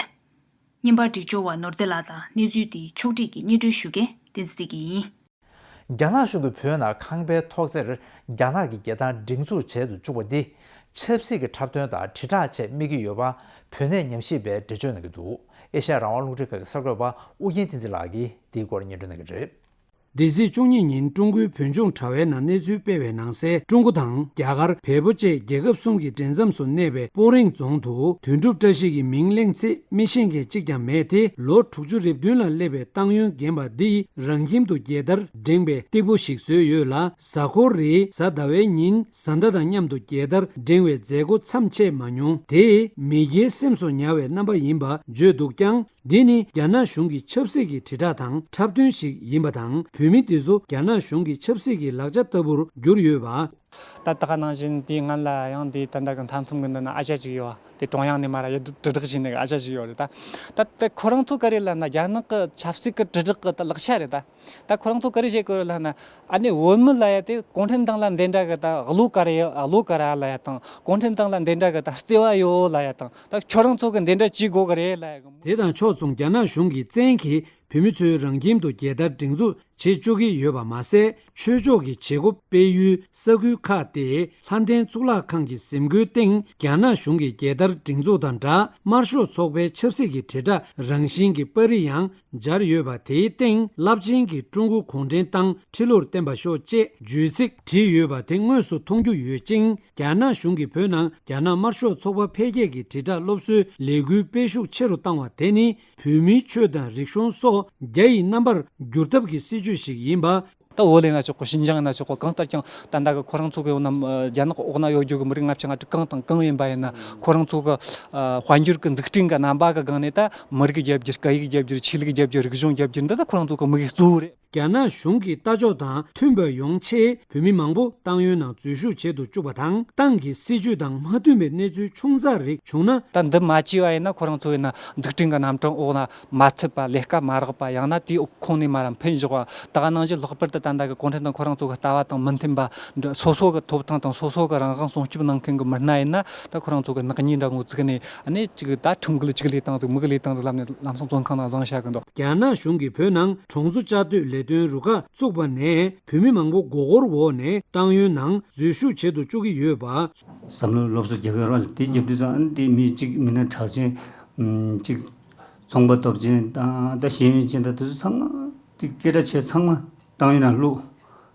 བརྙན་པར་སྒྲིག་སྦྱོར་བ་ནོར་བདེ་ལགས་དང་། གནས་ཚུལ་འདི་ཕྱོགས་སྒྲིག་གིས་སྙན་སྒྲོན་ཞུ་མཁན་བསྟན་འཛིན་བདེ་སྐྱིད་ཡིན། རྒྱ་ནག་གཞུང་གིས་བོད་ནང་ཁང་པའི་ཐོག་རྩེག་རྒྱ་ནག་གི་རྒྱལ་ཐང་སྒྲེང་འཛུགས་བྱེད་དུ་བཅུག་པ་འདི། ཆབ་སྲིད་ཀྱི་འཁྲབ་སྟོན་དང་དྲིལ་བསྒྲགས་ཆེད་དམིགས་ཀྱི་ཡོད་པ། བོད་གནས་ཉམས་ཞིབ་པས་འགྲེལ་བརྗོད་གནང་གི་འདུག་ཨེ་ཤ་ཡ་རང་དབང་རླུང་འཕྲིན་ཁང་གི་གསར་འགོད་པ་ཨུ་རྒྱན་བསྟན་འཛིན་ལགས་ཀྱིས་འདིའི་སྐོར་སྙན་སྒྲོན་གནང་གི་རེད། འདི་ཚེས་བཅུ་གཉིས་ཉིན་ཀྲུང་གོའི་བོད་ལྗོངས་དྲ་བའི་ནང་གནས་ཚུལ་སྤེལ་བའི་ནང་གསལ། ཀྲུང་གོ་དང་རྒྱ་གར། བལ་པོ་བཅས་རྒྱལ་ཁབ་གསུམ་གྱི་འབྲེལ་མཚམས་སུ་གནས་པའི་སྤོ་རེང་རྫོང་དུ་དོན་གྲུབ་བཀྲ་ཤིས་ཀྱི་མིང་གླེང་ཚེ་མི་ཤེས་མཁན་གཅིག་ཀྱང་མེད་དེ། ལོ་དྲུག་ཅུ་རེ་བདུན་ལ་སླེབས་པའི་ཏང་ཡོན་རྒན་པ་འདིས་རང་ཁྱིམ་དུ་རྒྱལ་དར་བསྒྲེངས་པའི་སྟེགས་བུ་ཞིག་བཟོས་ཡོད་ལ། གཟའ་འཁོར་རེའི་གཟའ་ཟླ་བའི་ཉིན་བཟའ་ཟླ་དང་མཉམ་དུ་རྒྱལ་དར་བསྒྲེངས་པའི་མཛད་སྒོ་མཚམས་ཆད་མ་མྱོང་། དེས་མི་སྒེར་སེམས་སུ་ཉར་བའི་རྣམ་པ་ཡིན་པ་བརྗོད་འདུག་ཀྱང་། འདི་ནི་རྒྱ་ནག་གཞུང་གི་ཆབ་སྲིད་ཀྱི་དྲིལ་བསྒྲགས་དང་འཁྲབ་སྟོན་ཞིག་ཡིན་པ་དང་། བོད་མི་འདི་ཚོ་རྒྱ་ནག་གཞུང་གི་ཆབ་སྲིད་ཀྱི་ལག་ཆ་ལྟ་བུར་གྱུར་ཡོད་པ། ད་ལྟ་ག་ནང་བཞིན་དེའི་སྔན་ལ་ཡང་དེའི་ད་ལྟ་གི་མཐའ་མཚམས་ཀྱི་འདི་ན་ཨ་ཅག་ཅིག་ཡོད། དེ་ཀྲུང་དབྱང་ནས་མར་ཡར་དྲིལ་བསྒྲགས་བྱས་ནས་ཨ་ཅག་ཅིག་ཡོད་རེད་ད། ད་ད་ཁོ་རང་ཚོ་ག་རེ་ལབ་ན་རྒྱ་ནག་གི་ཆབ་སྲིད་ཀྱི་དྲིལ་བསྒྲགས་ཀྱི་ད་ལག་ཆ་རེད་ད། ད་ཁོ་རང་ཚོ་ག་རེ་བྱེད་དགོས་རེད་ལབ་ན། ཨ་ནི་བོད་མི་ལབ་ཡ་དེ་གུང་ཁྲན་ཏང་ལ་འདི་འདྲ་གི་ད་བློ་དཀར་ཡ་བློ་དཀར་ཡ་ལབ་ཡ་དང་། གུང་ཁྲན་ཏང་ལ་འདི་འདྲ་གི་ད་བརྩེ་བ་ཡོད་ལབ་ཡ་དང་། ད་ཁྱོད་རང་ཚོ་གི་འདི་འདྲ་བྱེད་དགོས་གི་རེད་ལབ་ཡ་གི། དེ་དང་ཕྱོགས་མཚུངས་རྒྱ་ནག་གཞུང་གི་བཙན་གྱིས་བོད་མི་ཚོའི་རང་ཁྱིམ་དུ་རྒྱལ་དར་སྒྲེང་འཛུགས་བྱེད་བཅུག་གི་ཡོད་པ་མ་ཟད། ཆོས་ཕྱོགས་ཀྱི་བྱེད་སྒོ་སྤེལ་ཡུལ་ས་ཁུལ་ཁག་སྟེ། ལྷ་ལྡན་གཙུག་ལག་ཁང་གི་གཟིམ་སྒོའི་སྟེང་རྒྱ་ནག་གཞུང་གི་རྒྱལ་དར་སྒྲེང་འཛུགས་དང་སྦྲགས། དམར་ཤོག་ཚོགས་པའི་ཆབ་སྲིད་ཀྱི་དྲིལ་བསྒྲགས་རང་བཞིན་གྱི་པར་རིས་ཡང་སྦྱར་ཡོད་པ། དེའི་སྟེང་རླབས་ཆེན་གྱི་ཀྲུང་གོ་གུང་ཁྲན་ཏང་ཁྲི་ལོར་བརྟན་པར་ཤོག་ཅེས་བརྗོད་ཚིག་བྲིས་ཡོད་པ་དེ་དངོས་སུ་མཐོང་རྒྱུ་ཡོད་ཅིང་། རྒྱ་ནག་གཞུང་གིས་བོད་ནང་རྒྱ་ནག་དམར་ཤོག་ཚོགས་པ་འཕེལ་རྒྱས་ཀྱི་དྲིལ་བསྒྲགས་སློབ་གསོའི་ལས་འགུལ་སྤེལ་ཤུགས་ཆེ་རུ་བཏང་བ་དེ་ནི། བོད་མིའི་ཆོས་དང་རིག་གཞུང་སོགས་རྒྱ་ཡི་རྣམ་པར་བསྒྱུར་ཐབས་ཀྱི་སྲིད་བྱུས་ཤིག་ཡིན་པ། ད་བོད་ལ་ཡིན་ན་ཆོག་གོ། ཤིན་ཅང་ཡིན་ན་ཆོག་གོ། གང་ལྟར་ཀྱང་ད་ལྟ་གི་ཁོ་རང་ཚོ་གི་འོག་ན་རྒྱ་ནག་འོག་ན་ཡོད་རྒྱུ་གི་མི་རིགས་ལྔ་བཅུ་ང་དྲུག་གང་དང་གང་ཡིན་པ་ཡིན་ན། ཁོ་རང་ཚོ་གི་དཔལ་འབྱོར་གི་འཛུགས་སྐྲུན་གི་རྣམ་པ་གི་སྒང་ནས་ད་མི་རིགས་རྒྱ་བསྒྱུར། སྐད་ཡིག་རྒྱ་བསྒྱུར། ཆོས་ལུགས་རྒྱ་བསྒྱུར། རིག་གཞུང་རྒྱ་བསྒྱུར་འདི་ད་ཁོ་རང་ཚོ་གི་དམིགས་ཡུལ་གཙོ་བོ་རེད། རྒྱ་ནག་གཞུང་གི་ལྟ་ཕྱོགས་དང་མཐུན་པ་ཡོང་ཆེད། བོད་མི་མང་པོ་ཏང་ཡོན་ནང་འཛུལ་ཞུགས་བྱེད་དུ་བཅུག་པ་དང་། ཏང་གི་སྲིད་བྱུས་དང་མ་མཐུན་པའི་གནས་ཚུལ་ཆུང་ཙག་རིགས་བྱུང་ན། ད་འདི་མ་བྱས་པ་ཡིན་ན། ཁོ་རང་ཚོ་ཡིན་ན་འཛུགས་སྐྲུན་གྱི་རྣམ་གྲངས་འོག་ན་མ་ཚུད་པ། ལས་ཀ་མ་རག་པ། ཡང་ན་དེའི་འོག་ཁོངས་ནས་མར་འཕེན་འཇོག་པ། ད་ག་ནང་བཞིན་ལྷག་པར་དུ་ད་ལྟ་གི་གུང་ཁྲན་ཏང་ཁོ་རང་ཚོ་གི་ལྟ་བ་དང་མི་མཐུན་པ་སོ་སོ་གི་ཐོབ་ཐང་དང་སོ་སོ་གི་རང་དབང་སྲུང་སྐྱོབ་གནང་མཁན་གྱི་མི་སྣ་ཡིན་ན། ད་ཁོ་རང་ཚོ་གི་ནག་ཉེས་འདྲ་ངོ་བཙུགས་ནས། ཨ་ནི་ཅིག་ད་ཁྲིམས་འགལ་ཅིག་ལས་སྟངས་ཟིག་མི་གི་ལས་སྟངས་ཟིག་ལབ་ནས་ལམ་སང་བཙོན་ཁང་ནང་བཟུང་བཞག་གི་འདུག་རྒྱ་ནག་གཞུང་གིས་བོད་ནང་གྲོང་ཚོ་བཅའ་སྡོད་ལས་དོན་རུ་ཁག་བཙུགས་པ་ནས། བོད་མི་མང་པོ་མགོ་སྐོར་འོག་ནས་ཏང་ཡོན་ནང་འཛུལ་ཞུགས་བྱེད་དུ་བཅུག་གི་ཡོད་པ། བསམ་བློ་སློབ་གསོ་རྒྱག་གི་ཡོད་རེད་བ། དེ་རྒྱབ་དུས་ཙང་ཨ་ནི་དེ་མི་གཅིག་མི་སྣ་གྲགས་ཅན། ཨམ། གཅིག་ཚོང་པ་སྟོབས་ཅན་དང་། ད་ཤེས་ཡོན་ཅན་དང་། དེ་ཚོ་ཚང་མ་དེ་སྐད་གྲགས་ཆེ་ཚང་མ་ཏང་ཡོན་ནང་བླུགས།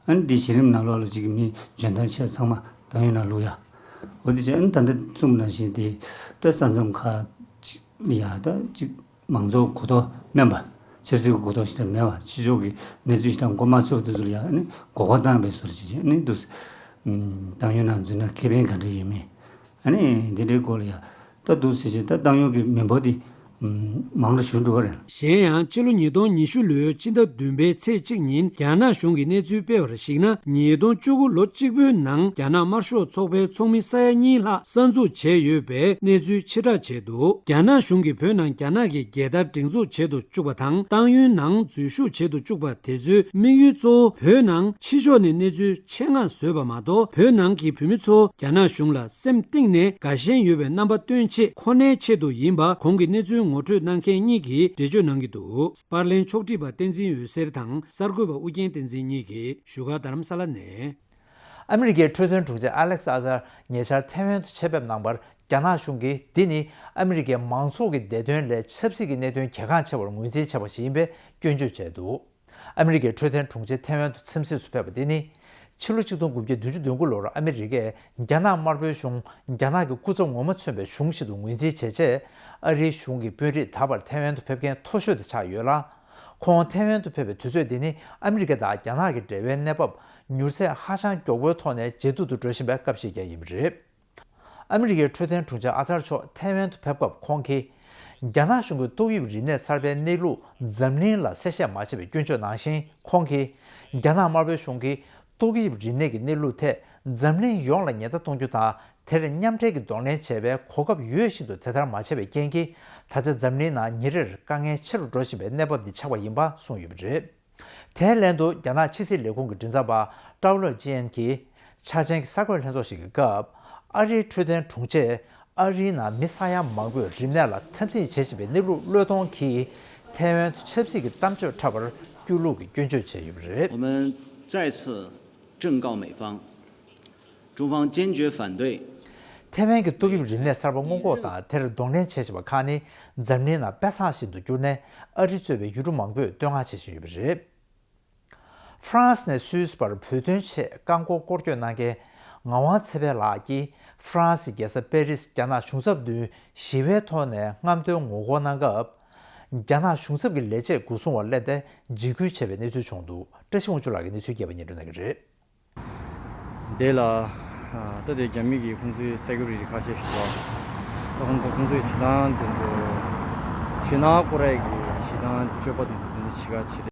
ཨ་ནི་འདི་གཞི་རིམ་ནང་ལོགས་ལ་ཅིག་མི་འཇོན་ཐང་ཆེ་ཚང་མ་ཏང་ཡོན་ནང་བླུག་ཡ། འོ་དེ་བྱས་ཨ་ནི་ད་ལྟ་གསུངས་པ་ནང་བཞིན་དེ་ད་ས་མཚམས་ཁག་ཅིག་ལ་ཡ་ད་ཅིག་མང་གཙོ་གོ་རྟོགས་དམན་པ། ཆབ་སྲིད་ཀྱི་གོ་རྟོགས་ཞིག་ད་མེད་པ། ཕྱི་ཕྱོགས་ཀྱི་གནས་ཚུལ་ཞིག་ད་མགོ་མ་ཚོས་པ་དེ་ཚོ་ལ་ཡ་ཨ་ནི་མགོ་སྐོར་བཏང་བའི་བཟོ་འདྲ་ཅིག་བྱས་ཨ་ནི་འདུག་སེ། ཨམ། ཏང་ཡོན་ནང་འཛུལ་ན་ཁེ་ཕན་ག་འདྲ་ཡོད་མེད། ཨ་ནི་འདི་འདྲའི་སྐོར་ལ་ཡ་ད་འདུག་སེ་བྱས་ད་ཏང་ཡོན་གྱི་མི་འབོར་དེ་ཨམ། མང་རུ་ཞུ་འགྲོ་བ་རེད། གཞན་ཡང་ཕྱི་ལོ་ཉིས་སྟོང་ཉི་ཤུ་ལོའི་ཕྱི་ཟླ་བདུན་པའི་ཚེས་གཅིག་ཉིན་རྒྱ་ནག་གཞུང་གིས་གནས་ཚུལ་སྤེལ་བར་གཞིགས་ན། ཉིས་སྟོང་བཅུ་དགུ་ལོ་གཅིག་པོའི་ནང་རྒྱ་ནག་དམར་ཤོག་ཚོགས་པའི་ཚོགས་མི་ས་ཡ་གཉིས་ལྷག་གསར་འཛུགས་བྱས་ཡོད་པའི་གནས་ཚུལ་ཕྱིར་བསྒྲགས་བྱས་འདུག་རྒྱ་ནག་གཞུང་གིས་བོད་ནང་རྒྱ་ནག་གི་རྒྱལ་དར་སྒྲེང་འཛུགས་བྱེད་དུ་བཅུག་པ་དང་། ཏང་ཡོན་ནང་འཛུལ་ཞུགས་བྱེད་དུ་བཅུག་པ་དེ་ཚོའི་དམིགས་ཡུལ་གཙོ་བོ་བོད་ནང་ཕྱི་ཕྱོགས་ནས་གནས་ཚུལ་ཆེད་མངགས་བཟོས་པ་མ་གཏོགས། བོད་ནང་གི་བོད་མི་ཚོ་རྒྱ་ནག་གཞུང་ལ་སེམས་གཏིང་ནས་དགའ་ཞེན་ཡོད་པའི་རྣམ་པ་སྟོན་ཆེད་ཁོ་ནའི་ཆེད་དུ་ཡིན་པ་གོང་གི་གནས་ཚུལ་ངོ་སྤྲོད་གནང་མཁན་གཉིས་ཀྱིས་འགྲེལ་བརྗོད་གནང་གི་འདུག་པར་ལེན་ཕྱོགས་སྒྲིག་པ་བསྟན་འཛིན་འོད་ཟེར་དང་གསར་འགོད་པ་ཨུ་རྒྱན་བསྟན་འཛིན་གཉིས་ཀྱིས་བཞུགས་སྒར་རྡ་རམ་ས་ལ་ནས། ཨ་མི་རི་ཀའི་འཕྲོད་བསྟེན་དྲུང་ཆེ་ཨ་ལེག་ས་ཨ་ཛར་ཉེ་ཆར་ཐེ་ཝན་དུ་ཆེད་ཕེབས་གནང་བར། རྒྱ་ནག་གཞུང་གིས་འདི་ནི་ཨ་མི་རི་ཀའི་མང་ཚོགས་ཀྱི་བདེ་དོན་ལས་ཆབ་སྲིད་ཀྱི་གནད་དོན་གལ་འགངས་ཆེ་བར་ངོས་འཛིན་བྱས་པ་ཞིག་ཡིན་པའི་སྐྱོན་བརྗོད་བྱས་འདུག་ཨ་མི་རི་ཀའི་འཕྲོད་བསྟེན་དྲུང་ཆེ་ཐེ་ཝན་དུ་འཚམས་གཟིགས་སུ་ཕེབས་པ་འདི་ནི། ཕྱི་ལོ་ཆིག་སྟོང་དགུ་བརྒྱ་བདུན་ཅུ་དོན་དགུ་ལོར་ཨ་མི་རི་ཀས་རྒྱ་ནག་དམར་པོའི་གཞུང་རྒྱ་ནག་གི་སྐུ་ཚབ་ངོ་མ་མཚོན་པའི་གཞུང་ཞིག་ཏུ་ངོས་འཛིན་བྱས་རྗེས། ཨ་རིའི་གཞུང་གི་དཔོན་རིགས་ད་བར་ཐེ་ཝན་དུ་ཕེབས་མཁན་མཐོ་ཤོས་དེ་ཆགས་ཡོད་ལ། ཁོང་ཐེ་ཝན་དུ་ཕེབས་པའི་དུས་ཚོད་འདི་ནི་ཨ་མི་རི་ཀ་དང་རྒྱ་ནག་གི་འབྲེལ་བའི་གནས་བབ་མྱུར་ཚད་ཧ་ཅང་མགྱོགས་པོའི་ཐོག་ནས་ཇེ་སྡུག་ཏུ་འགྲོ་བཞིན་པའི་སྐབས་ཤིག་ཀྱང་ཡིན་པ་རེད། ཨ་མི་རི་ཀའི་འཕྲོད་བསྟེན་དྲུང་ཆེ་ཨ་ཙར་མཆོག་ཐེ་ཝན་དུ་ཕེབས་སྐབས་ཁོང་གིས། རྒྱ་ནག་གཞུང་གིས་ཏོག་དབྱིབས་རིམས་ནད་གསར་པའི་གནས་ལུགས་འཛམ་གླིང་ལ་གསལ་བཤད་མ་བྱས་པའི་སྐྱོན་བརྗོད་གནང་ཞིང་། ཁོང་གིས། རྒྱ་ནག་དམར་པོའི་གཞུང་གིས་ཏོག་དབྱིབས་རིམས་ནད་ཀྱི་གནས་ལུགས་ཐད་འཛམ་གླིང་ཡོངས་ལ་ཉེན་བརྡ་གཏོང་རྒྱུ་དང་། དེར་མཉམ་འབྲེལ་གྱིས་གདོང་ལེན་བྱེད་པའི་གོ་སྐབས་ཡོད་བཞིན་དུ་དེ་ལྟར་མ་བྱས་པའི་རྐྱེན་གྱིས། ད་ཆ་འཛམ་གླིང་ནང་ཉིན་རེར་དཀའ་ངལ་ཆེ་རུ་འགྲོ་བཞིན་པའི་གནས་བབ་འདི་ཆགས་པ་ཡིན་པ་གསུངས་ཡོད་པ་རེད། དེའི་ལན་དུ་རྒྱ་ནག་ཕྱི་སྲིད་ལས་ཁུངས་ཀྱི་མགྲིན་ཚབ་པ་ཀྲའོ་ལོ་ཅི་ཡན་གྱིས་འཆར་ཅན་གྱི་གསར་འགོད་ལྷན་ཚོགས་ཤིག་གི་སྐབས། ཨ་རིའི་འཕྲོད་བསྟེན་དྲུང་ཆེས་ཨ་རིའི་ནང་མི་ས་ཡ་མང་པོས་རིམས་ནད་ལ་འཐབ་འཛིང་བྱེད་བཞིན་པའི་གནས་ལུགས་བློས་གཏོང་གིས་ཐའེ་ཝན་དུ་ཆབ་སྲིད་ཀྱི་གཏམ་བརྗོད་འཁྲབ་པར་སྐྱོན་ལུགས་ཀྱི་སྐྱོན་བརྗོད་བྱས་ཡོད་པ་རེད། 我们再次正告美方，中方坚决反对 ཐའེ་ཝན་གྱི་ཏོག་དབྱིབས་རིམས་ནད་གསར་པ་སྔོན་འགོག་དང་དེར་གདོང་ལེན་བྱེད་བཞིན་པ་ཁག་ནི་འཛམ་གླིང་ནང་དཔེ་བཟང་ཞིག་ཏུ་གྱུར་ནས། ཨ་རི་གཙོས་པའི་ཡུལ་གྲུ་མང་པོས་བསྟོད་བསྔགས་བྱེད་བཞིན་ཡོད་པ་རེད། ཧྥ་རན་སི་ནས་སུད་སི་བར་བོད་དོན་ཆེད་རྐང་འཁོར་སྐོར་སྐྱོད་གནང་མཁན་ངག་དབང་ཚེ་འཕེལ་ལགས་ཀྱིས། ཧྥ་རན་སིའི་རྒྱལ་ས་པེ་རིས་རྒྱ་ནག་གཞུང་ཚབ་མདུན་ཞི་བའི་ཐོག་ནས་རྔམ་སྟོན་ངོ་རྒོལ་གནང་སྐབས། རྒྱ་ནག་གཞུང་ཚབ་ཀྱི་ལས་བྱེད་སྒོ་སྲུང་བ་སླེབས་ཏེ་འཇིགས་སྐུལ་བྱས་པའི་གནས་ཚུལ་བྱུང་འདུག་བཀྲ་ཤིས་དབང་ཕྱུག་ལགས་ཀྱིས་གནས་ཚུལ་རྒྱས་པ་སྙན་སྒྲོན་གནང་གི་རེད། འདི་ལ། ད་ལྟའི་རྒྱ་མི་གི་ཁོང་ཚོའི་སེ་ཀུ་རི་ཊི་ཁ་ཤས་ཤིག་འདུག་ད་ཁོང་ཚོ་ཁོང་ཚོའི་བྱེད་སྟངས་དེ་ཚོ། ཞེད་སྣང་སྐོར་ར་གི་བྱེད་སྟངས་སྤྱོད་པ་དེ་ཚོ་དེ་འདྲ་བྱེད་ཁ་ཆེ་རེད།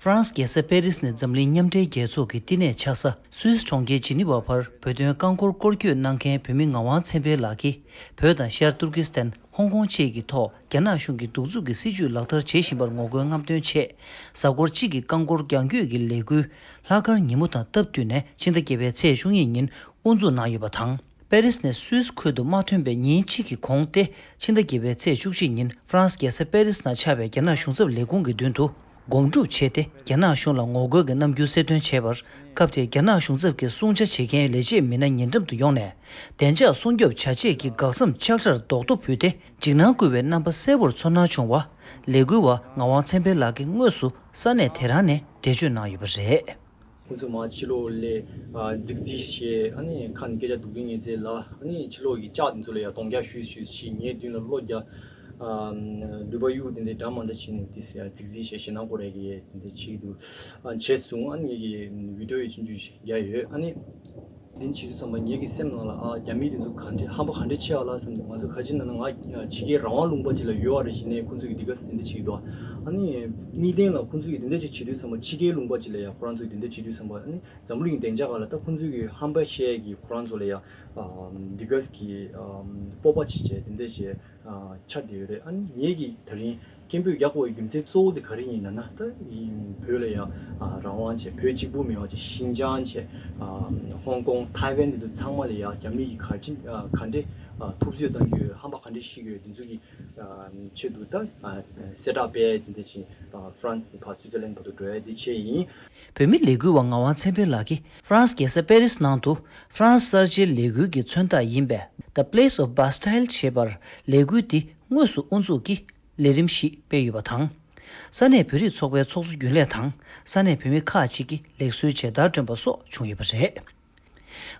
ཧྥ་རན་སི་རྒྱལ་ས་པེ་རིས་ནས་འཛམ་གླིང་མཉམ་འབྲེལ་རྒྱལ་ཚོགས་ཀྱི་བསྟི་གནས་ཆགས་ས་སུད་སི་གྲོང་ཁྱེར་ཇི་ནི་ཝ་བར་བོད་དོན་རྐང་འཁོར་སྐོར་སྐྱོད་གནང་མཁན་བོད་མི་ངག་དབང་ཚེ་འཕེལ་ལགས་ཀྱིས། བོད་དང་ཤར་ཏུར་ཀི་སི་ཐན། ཧོང་ཀོང་བཅས་ཀྱི་ཐོག་རྒྱ་ནག་གཞུང་གིས་གདུག་རྩུབ་ཀྱི་སྲིད་བྱུས་ལག་བསྟར་བྱེད་བཞིན་པར་ངོ་རྒོལ་རྔམ་སྟོན་ཆེད། གཟའ་འཁོར་གཅིག་གི་རྐང་འཁོར་རྒྱང་སྐྱོད་ཀྱི་ལས་འགུལ། ལྷག་དཀར་ཉིན་མོ་དང་སྟབས་བསྟུན་ནས་ཕྱི་ཟླ་བརྒྱད་པའི་ཚེས་བཅུ་གཉིས་ཉིན་དབུ་འཛུགས་གནང་ཡོད་པ་དང་། པེ་རིས་ནས་སུད་སི་ཁུལ་དུ་མ་ཐོན་པའི་ཉིན་གཅིག་གི་གོང་སྟེ། ཕྱི་ཟླ་བརྒྱད་པའི་ཚེས་བཅུ་གཅིག་ཉིན་ཧྥ་རན་སི་རྒྱལ་ས་པེ་རིས་ནང་ཆགས་པའི་རྒྱ་ནག་གཞུང་ཚབ་ལས་ཁུངས་ཀྱི་མདུན་དུ། སྒོམ་སྒྲུབ་བྱས་ཏེ། རྒྱ་ནག་གཞུང་ལ་ངོ་རྒོལ་གྱི་རྣམ་འགྱུར་གསལ་སྟོན་བྱས་པར། སྐབས་དེར་རྒྱ་ནག་གཞུང་ཚབ་ཀྱི་སྲུང་བྱ་བྱེད་མཁན་ལས་བྱེད་མི་སྣ་ཉེ་འགྲམ་དུ་ཡོང་ནས། བདེ་འཇགས་སྲུང་སྐྱོབ་བྱ་ཆེད་ཀྱི་འགག་མཚམས་ལྕགས་དྲར་རྡོག་ཐོ་ཕུལ་ཏེ། འཇིགས་སྣང་སྐུལ་བའི་རྣམ་པ་གསལ་པོར་ཚོར་སྣང་བྱུང་བ། ལས་འགུལ་བ་ངག་དབང་ཚེ་འཕེལ་ལགས་ཀྱིས་དངོས་སུ་ས་གནས་དེ་རང་ནས་འགྲེལ་བརྗོད་གནང་ཡོད་པ་རེད། ཁོང་ཚོས་མར་ཕྱི་ལོགས་ལ་རྫིག་རྫིག་བྱས། ཨ་ནི་ཁ་ནས་སྐད་ཆ་སྡུག་སྡུག་ཉན་ཚེ་ལ། ཨ་ནི་ཕྱི་ལོགས་ཀྱི་ལྕགས་དེ་ཚོ་ལ་ཡང་གདོང་རྒྱག་ཤུས་ཤུས་བྱས། ངའི་མདུན་ལ་གློ་རྒྱག་ཨ་ལུས་པ་གཡུག་དེ་འདྲའི་འདྲ་མ་འདྲ་བྱས་ནས། དེ་ཡང་རྫིག་རྫིག་བྱས། ཞེད་སྣང་སྐོར་ར་གི་དེ་འདྲ་བྱེད་ཀྱི་འདུག་ཨ་བྱས་སོང་། ཨ་ནི་ངེད་ཀྱི་བི་ཌི་ཡོ་ཡི་ཆུང་ཆུང་ཞིག་རྒྱག་ཡོད། ཨ་ནི་དེ་བྱེད་དུས་ཙམ་པ་ངེད་ཀྱི་སེམས་ནང་ལ། ཨ་རྒྱ་མི་དེ་ཚོ་ག་འདྲ་ཧམ་པ་ག་འདྲ་ཆེ་བ་ལ་བསམ་སྟེ། ང་ཚོ་ག་ཅི་ན་ན་ང་ཕྱི་རྒྱལ་རང་དབང་ལུང་པ་ཅིག་ལ་ཡོད་པ་རེད་བྱས་ནས། ཁོང་ཚོ་གིས་འདི་ག་ཚོད་དེ་འདྲ་བྱེད་ཀྱི་འདུག་ཨ་ནི་གཉིས་ལྡན་ལ་ཁོང་ཚོ་གིས་དེ་འདྲ་ཅིག་བྱེད་དུས་ཙམ་པ། ཕྱི་རྒྱལ་ལུང་པ་ཅིག་ལ་ཡང་ཁོ་རང་ཚོ་གིས་དེ་འདྲ་བྱེད་དུས་ཙམ་པ། ཨ་ནི་འཛམ་བུ་གླིང་བདེ་འཇགས་སྒང་ལ་ད་ཁོང་ཚོ་གིས་ཧམ་པ་བཤད་ཀྱི། ཁོ་རང་ཚོ་ལ་ཡང་ཨ་འདི་ག་གི་ཨ་སྤོབས་པ་ཅིག་བྱས། དེ་འདྲ་བྱས་ཨ་ཆགས་བསྡད་ཡོད་རེད། ཨ་ནི་ངེད་ཀྱིས་ད་རིང་སྐད་འབོད་རྒྱག་དགོས་པའི་རྒྱུ་མཚན་གཙོ་བོ་དེ་ག་རེ་ཡིན་ན་ན། ད་བོད་ལ་ཡང་ཨ་རང་དབང་བྱས། བོད་གཅིག་པུ་མེད་པ་བྱས། ཤིན་ཅང་བྱས། ཨ་ཧོང་ཀོང་། ཐའེ་ཝན་དེ་ཚོ་ཚང་མ་ལ་ཡང་རྒྱ་མི་གིས་ག་ཅི་ཨ་ག་འདྲ་ཨ་ཐུབ་ཚོད་བཏང་གི་ཡོད། ཧམ་པ་ག་འདྲ་བཤད་ཀྱི་ཡོད། དེ་ཚོ་གི་ཨ་ཆེད་དུ་ད་ཨ་གསལ་བསྒྲགས་སྤེལ་དེ་འདྲ་བྱས། ཨ་ཧྥ་རན་སི་ནས་ཕར་སུའི་ཙི་ལན་བར་དུ་འགྲོ་ཡ་དེ་བྱས་ཡིན། བོད་མི་ལས་འགུལ་བ་ངག་དབང་ཚེ་འཕེལ་ལགས་ཀྱིས་ཧྥ་རན་སི་རྒྱལ་ས་པེ་རིས་ནང་དུ་ཧྥ་རན་སི་གསར་བརྗེའི་ལས་འགུལ་གྱི་མཚོན་རྟགས་ཡིན་པའི་The Place of Bastille ཞེས་པར་ལས་འགུལ་འདི་དངོས་སུ་དབུ་འཛུགས་ཀྱིས་ལས་རིམ་ཞིག་སྤེལ་ཡོད་པ་དང་། ས་གནས་བོད་རིགས་ཚོགས་པའི་ཚོགས་གཙོ་རྒྱུན་ལས་དང་ས་གནས་བོད་མི་ཁག་ཅིག་གིས་ལེགས་གསོལ་མཇལ་དར་བསྒྲོན་པ་སོགས་བྱུང་ཡོད་པ་རེད།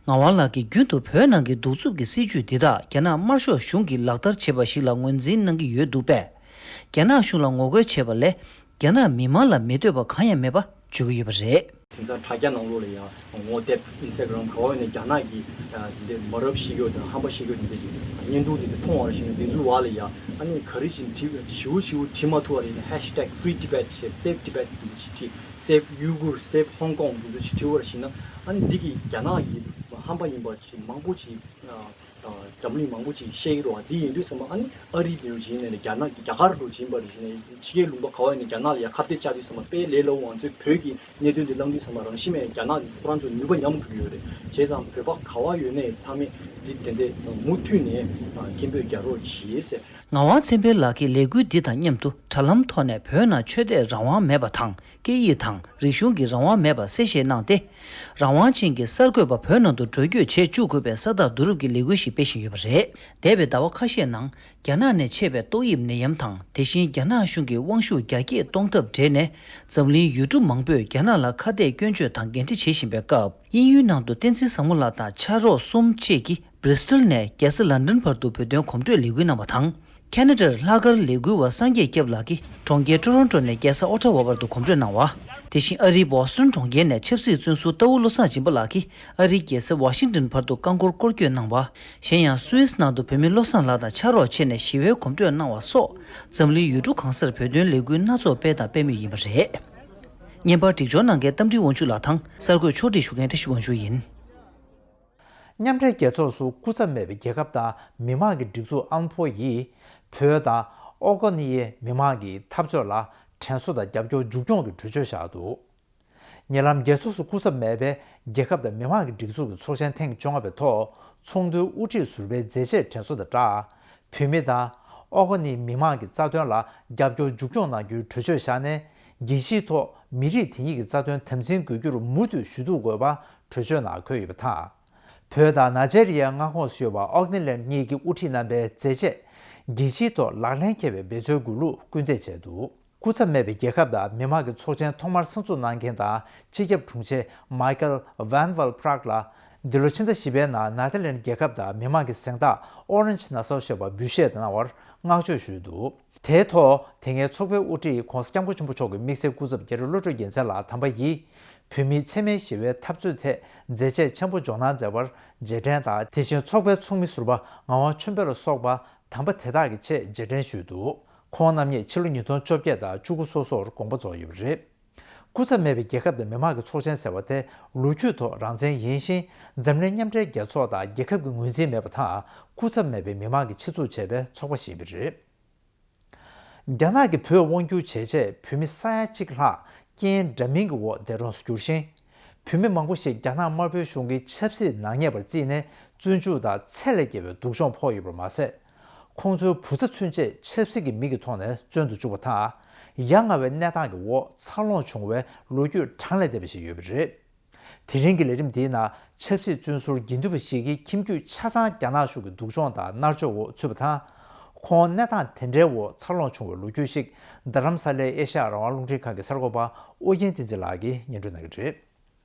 ངག་དབང་ལགས་ཀྱིས་རྒྱུན་དུ་བོད་ནང་གི་གདུག་རྩུབ་ཀྱི་སྲིད་བྱུས་འདི་དག་རྒྱ་ནག་དམར་ཤོག་གཞུང་གིས་ལག་བསྟར་བྱེད་པ་ཞིག་ལ་ངོས་འཛིན་གནང་གི་ཡོད་འདུག་པས། རྒྱ་ནག་གཞུང་ལ་ངོ་རྒོལ་བྱེད་པ་ལས་རྒྱ་ནག་མི་མང་ལ་མི་འདོད་པ་གང་ཡང་མེད་པ་བརྗོད་ཀྱི་ཡོད་པ་རེད། དེང་སང་དྲ་རྒྱ་ནང་ལོགས་ལ་ཡང་ངོ་དེབ་ཨིན་སི་ཊ་གྷ་རམ་ག་བ་ཡོད་ནས་རྒྱ་ནག་གི་ཨ་འདི་མ་རབས་ཤིག་ཡོད་དང་ཧམ་པ་ཤིག་ཡོད་དེ་འདྲ་ཞིག་བརྙན་ཐུང་དེ་འདྲ་མཐོང་བ་རེ་ཞིག་ན་དེ་ཚོའི་བར་ལ་ཡང་ཨ་ནི་ག་རེ་ཞིག་བྲིས་ཞིའུ་ཞིའུ་བྲིས་མ་ཐུབ་པ་རེད་ན། ཧེཤ་ཊེག་ཕི་རི་ཊི་བེཊ་ཞེས་སེབ་ཊི་བེཊ་དེ་འདྲ་ཞིག་བྲིས། སེབ་ཡུ་གུར། སེབ་ཧོང་ཀོང་དེ་ཚོ་ཞིག་བྲིས་པ་རེ་ཞིག་ན་ཨ་ནི་འདི་གི་རྒྱ་ནག་གི་ཧམ་པ་ཡིན་པ་ཞིག་མང་པོ་ཞིག་ཨ། ཨ། འཛམ་གླིང་མང་པོ་ཅིག་ཤེས་ཀྱི་རེད་བ། འདི་ཡིན་དུས་ཙམ་པ་ཨ་ནི་ཨ་རི་འདྲ་བོ་ཅིག་ཡིན་ནའི་རྒྱ་ནག་གི་རྒྱ་གར་འདྲ་བོ་ཅིག་ཡིན་པ་རེད་ཟེར་ནས་ཕྱི་རྒྱལ་ལུང་པ་ག་བ་ཡིན་ནའི་རྒྱ་ནག་ལ་ཡ་ཁ་གཏད་བཅག་དུས་ཙམ་པ་དཔེ་ལས་སླ་བོ། ང་ཚོའི་བོད་ཀྱི་གནད་དོན་འདི་བསླངས་དུས་ཙམ་པ་རང་བཞིན་མེད་རྒྱ་ནག་གིས་ཁོ་རང་ཚོ་ནུས་པ་ཉམས་འགྲོ་གི་ཡོད་རེད། བྱས་ཙང་བོད་པ་ག་བ་ཡོད་ནའི་ཚང་མས་འདི་དེ་འདྲས་མུ་མཐུད་ནས་ཨ་མཁྱེན་འདོད་རྒྱག་རོགས་གྱིས་ཟེར། ངག་དབང་ཚེ་འཕེལ་ལགས་ཀྱི་ལས་འགུལ་འདི་དང་མཉམ་དུ་དྲ་ལམ་ཐོག་ནས་བོད་ནང་ཆོས་དད་རང་དབང་མེད་པ་དང་། སྐད་ཡིག་དང་རིག་གཞུང་གི་རང་དབང་མེད་པ་གསལ་བཤད་གནང་སྟེ། རང་དབང་ཅན་གྱི་གསར་འགོད་པ་བོད་ནང་དུ་འགྲོ་སྐྱོད་བྱེད་བཅུག་དགོས་པའི་ས་རྟགས་བསྡུ་རུབ་ཀྱི་ལས་འགུལ་ཞིག་སྤེལ་བཞིན་ཡོད་པ་རེད། འདས་པའི་ཟླ་བ་ཁ་ཤས་ནང་རྒྱ་ནག་ནས་མཆེད་པའི་ཏོག་དབྱིབས་ནད་ཡམས་དང་། དེ་བཞིན་རྒྱ་ནག་གཞུང་གི་དབང་ཤུགས་རྒྱ་སྐྱེད་གཏོང་ཐབས་བྲལ་ནས། འཛམ་གླིང་ཡུལ་གྲུ་མང་པོས་རྒྱ་ནག་ལ་ཁ་གཏད་སྐྱོན་བརྗོད་དང་འགན་འཁྲི་བྱེད་བཞིན་པའི་སྐབས། དབྱིན་ཡུལ་ནང་དུ་བསྟན་འཛིན་བཟང་མོ་ལགས་དང་ཕྱག་རོགས་གསུམ་བཅས་ཀྱིས། བྷི་རི་སི་ཊལ་ནས་རྒྱལ་ས་ལན་ཌན་བར་དུ་བོད་དོན་གོམ་བགྲོད་ལས་འགུལ་གནང་བ་དང་། ཁེ་ན་ཌར་ལྷག་དཀར་ལས་འགུལ་བ་སངས་རྒྱས་སྐྱབས་ལགས་ཀྱིས་གྲོང་ཁྱེར་ཊོ་རོན་ཊོ་ནས་རྒྱལ་ས་ཨོ་ཊ་ཝ་བར་དུ་གོམ་བགྲོད་གནང་བ། དེ་བཞིན་ཨ་རིའི་བོ་སི་ཊོན་གྲོང་ཁྱེར་ནས་ཆབ་སྲིད་བཙོན་ཟུར་རྟའུ་བློ་བཟང་སྦྱིན་པ་ལགས་ཀྱིས་ཨ་རིའི་རྒྱལ་ས་ཝ་ཤིང་ཊོན་བར་དུ་རྐང་འཁོར་སྐོར་སྐྱོད་གནང་བ། གཞན་ཡང་སུད་སི་ནང་དུ་བོད་མི་བློ་བཟང་ལགས་དང་ཕྱག་རོགས་བྱས་ནས་ཞི་བའི་གོམ་བགྲོད་གནང་བ་སོགས། འཛམ་གླིང་ཡུལ་གྲུ་གང་སར་བོད་དོན་ལས་འགུལ་སྣ་ཚོགས་སྤེལ་དང་སྤེལ་མུས་ཡིན་པ་རེད། བརྙན་པར་སྒྲིག་སྦྱོར་གནང་མཁན་རྟ་མགྲིན་དབང་ཕྱུག་ལགས་དང་གསར་འགོད་ཕྱོགས་སྒྲིག་ཞུ་མཁན་བཀྲ་ཤིས་དབང་ཕྱུག་ཡིན། མཉམ་འབྲེལ་རྒྱལ་ཚོགས་སུ་སྐུ་ཚབ་མེད་པའི་རྒྱལ་ཁབ་དང་མི་དམངས་ཀྱི་སྒྲིག་འཛུགས་ཨན་ཕོ་ཡིས་བོད་དང་ཨོ་ཀོ་ནི་ཡའི་མི་དམངས་ཀྱི་འཐབ་རྩོད་ལ་དྲན་གསོ་དང་རྒྱབ་སྐྱོར་མཇུག་སྐྱོང་གི་གྲོས་ཆོད་བཞག་འདུག། ཉེ་ལམ་རྒྱལ་ཚོགས་སུ་སྐུ་ཚབ་མེད་པའི་རྒྱལ་ཁབ་དང་མི་དམངས་ཀྱི་སྒྲིག་འཛུགས་ཀྱི་ཚོགས་ཆེན་ཐེངས་བཅོ་ལྔ་པའི་ཐོག་ཚོགས་འདུའི་དབུ་ཁྲིད་ཟུར་པའི་མཛད་རྗེས་དྲན་གསོ་དང་སྦྲགས། བོད་མི་དང་ཨོ་ཀོ་ནི་མི་དམངས་ཀྱི་རྩ་དོན་ལ་རྒྱབ་སྐྱོར་མཇུག་སྐྱོང་གནང་རྒྱུའི་གྲོས་ཆོད་བཞག་ནས། རྒྱལ་སྤྱིའི་ཐོག་མི་རིགས་དེ་ཉིད་ཀྱི་རྩ་དོན་དམ་འཛིན་དགོས་རྒྱུར་མུ་མཐུད་ཞུ་གཏུག་དགོས་པ་གྲོས་ཆོད་ནང་འཁོད་ཡོད་པ་དང་། བོད་དང་ནཱ་ཇེ་རི་ཡའི་མངའ་ཁོངས་སུ་ཡོད་པ་ཨོག་ནི་ལན་གཉིས་ཀྱི་དབུ་ཁྲིད་རྣམ་པའི་མཛད་རྗེས་རྒྱལ་སྤྱིའི་ཐོག་ལག་ལེན་འཁེལ་བའི་འབད་རྩོལ་དགོས་ལུགས་སྐུལ་འདེད་བྱས་འདུག། སྐུ་ཚབ་མེད་པའི་རྒྱལ་ཁབ་དང་མི་དམངས་ཀྱི་ཚོགས་ཆེན་ཐོག་མར་གསར་འཛུགས་གནང་མཁན་དང་སྤྱི་ཁྱབ་དྲུང་ཆེ་མའི་ཀལ་ཝན་ཝལ་པྲག་ལ། འདི་ལོ་ཕྱི་ཟླ་བཞི་པའི་ནང་ནེ་ཐར་ལེན་རྒྱལ་ཁབ་དང་མི་དམངས་ཀྱི་གཟེངས་རྟགས་ཨོ་རེན་ཇི་ནཱ་སོ་ཞེས་པ་འབུལ་བཞེས་གནང་བར་བསྔགས་བརྗོད་ཞུས་འདུག། དེའི་ཐོག་དེ་སྔའི་ཚོགས་པའི་དབུ་ཁྲིད་༧གོང་ས་༧སྐྱབས་མགོན་ཆེན་པོ་མཆོག་གི་དམིགས་བསལ་སྐུ་ཚབ་རྒྱ་རི་བློ་གྲོས་རྒྱལ་མཚན་ལགས་དམ་པ་ཡིས། བོད་མིའི་འཚེ་མེད་ཞི་བའི་འཐབ་རྩོད་ཐད་མཛད་རྗེས་ཆེན་པོ་འཇོག་གནང་མཛད་པར་རྗེས་དྲན་དང་། དེ་བཞིན་ཚོགས་པའི་ཚོགས་མི་ཟུར་པ་ངག་དབང་ཆོས་འཕེལ་ལ་སོགས་པ་དམ་པ་དེ་དག་གི་ཆེད་རྗེས་དྲན་ཞུས་འདུག། ཁོང་རྣམ་གཉིས་ཕྱི་ལོ་ཉིས་སྟོང་བཅོ་བརྒྱད་དང་བཅུ་དགུ་སོ་སོར་དགོངས་པ་རྫོགས་ཡོད་པ་རེད། སྐུ་ཚབ་མེད་པའི་རྒྱལ་ཁབ་དང་མི་དམངས་ཀྱི་ཚོགས་ཆེན་ཟེར་བ་དེ་ལོ་རྒྱུས་ཐོག་རང་བཙན་ཡིན་ཞིང་། འཛམ་གླིང་མཉམ་འབྲེལ་རྒྱལ་ཚོགས་དང་རྒྱལ་ཁབ་ཀྱི་ངོས་འཛིན་མེད་པ་དང་། སྐུ་ཚབ་མེད་པའི་མི་དམངས་ཀྱིས་ཆེད་འཛུགས་བྱས་པའི་ཚོགས་པ་ཞིག་ཡིན་པ་རེད། རྒྱ་ནག་གིས་བོད་དབང་བསྒྱུར་བྱས་རྗེས་བོད་མི་ས་ཡ་གཅིག་ལྷག་རྐྱེན་འདྲ་མིན་གྱི་འོག་འདས་གྲོངས་སུ་གྱུར་ཞིང་། བོད་མི་མང་པོ་ཞིག་རྒྱ་ནག་དམར་པོའི་གཞུང་གི་ཆབ་སྲིད་ནག་ཉེས་པར་བརྩིས་ནས་བཙོན་འཇུག་དང་ཚད་ལས་བརྒལ་བའི་སྡུག་སྦྱོང་ཕོག་ཡོད་པར་མ་ཟད། ཁོང་ཚོའི་བུ་ཚ་ཚུན་ཆད་ཆབ་སྲིད་ཀྱི་མིང་གི་ཐོག་ནས་བཙོན་དུ་བཅུག་པ་དང་། ཡ་ང་བའི་གནས་སྟངས་ཀྱི་འོག་འཚར་ལོངས་བྱུང་བའི་ལོ་རྒྱུས་གྲངས་ལས་འདས་པ་ཞིག་ཡོད་པ་རེད། དེ་རིང་གི་ལས་རིམ་འདིའི་ནང་ཆབ་སྲིད་བཙོན་ཟུར་དགེ་འདུན་པ་ཞིག་གིས་ཁྱིམ་རྒྱུད་ཆ་ཚང་རྒྱ་ནག་གཞུང་གི་སྡུག་སྦྱོང་དང་མནར་གཅོད་འོག་ཚུད་པ་དང་། ཁོང་གནས་སྟངས་དེ་འདྲའི་འོག་འཚར་ལོངས་བྱུང་བའི་ལོ་རྒྱུས་ཤིག་རྡ་རམ་ས་ལའི་ཨེ་ཤ་ཡ་རང་དབང་རླུང་འཕྲིན་ཁང་གི་གསར་འགོད་པ་ཨོ་རྒྱན་བསྟན་འཛིན་ལགས་ཀྱིས་སྙན་སྒྲོན་གནང་གི་རེད།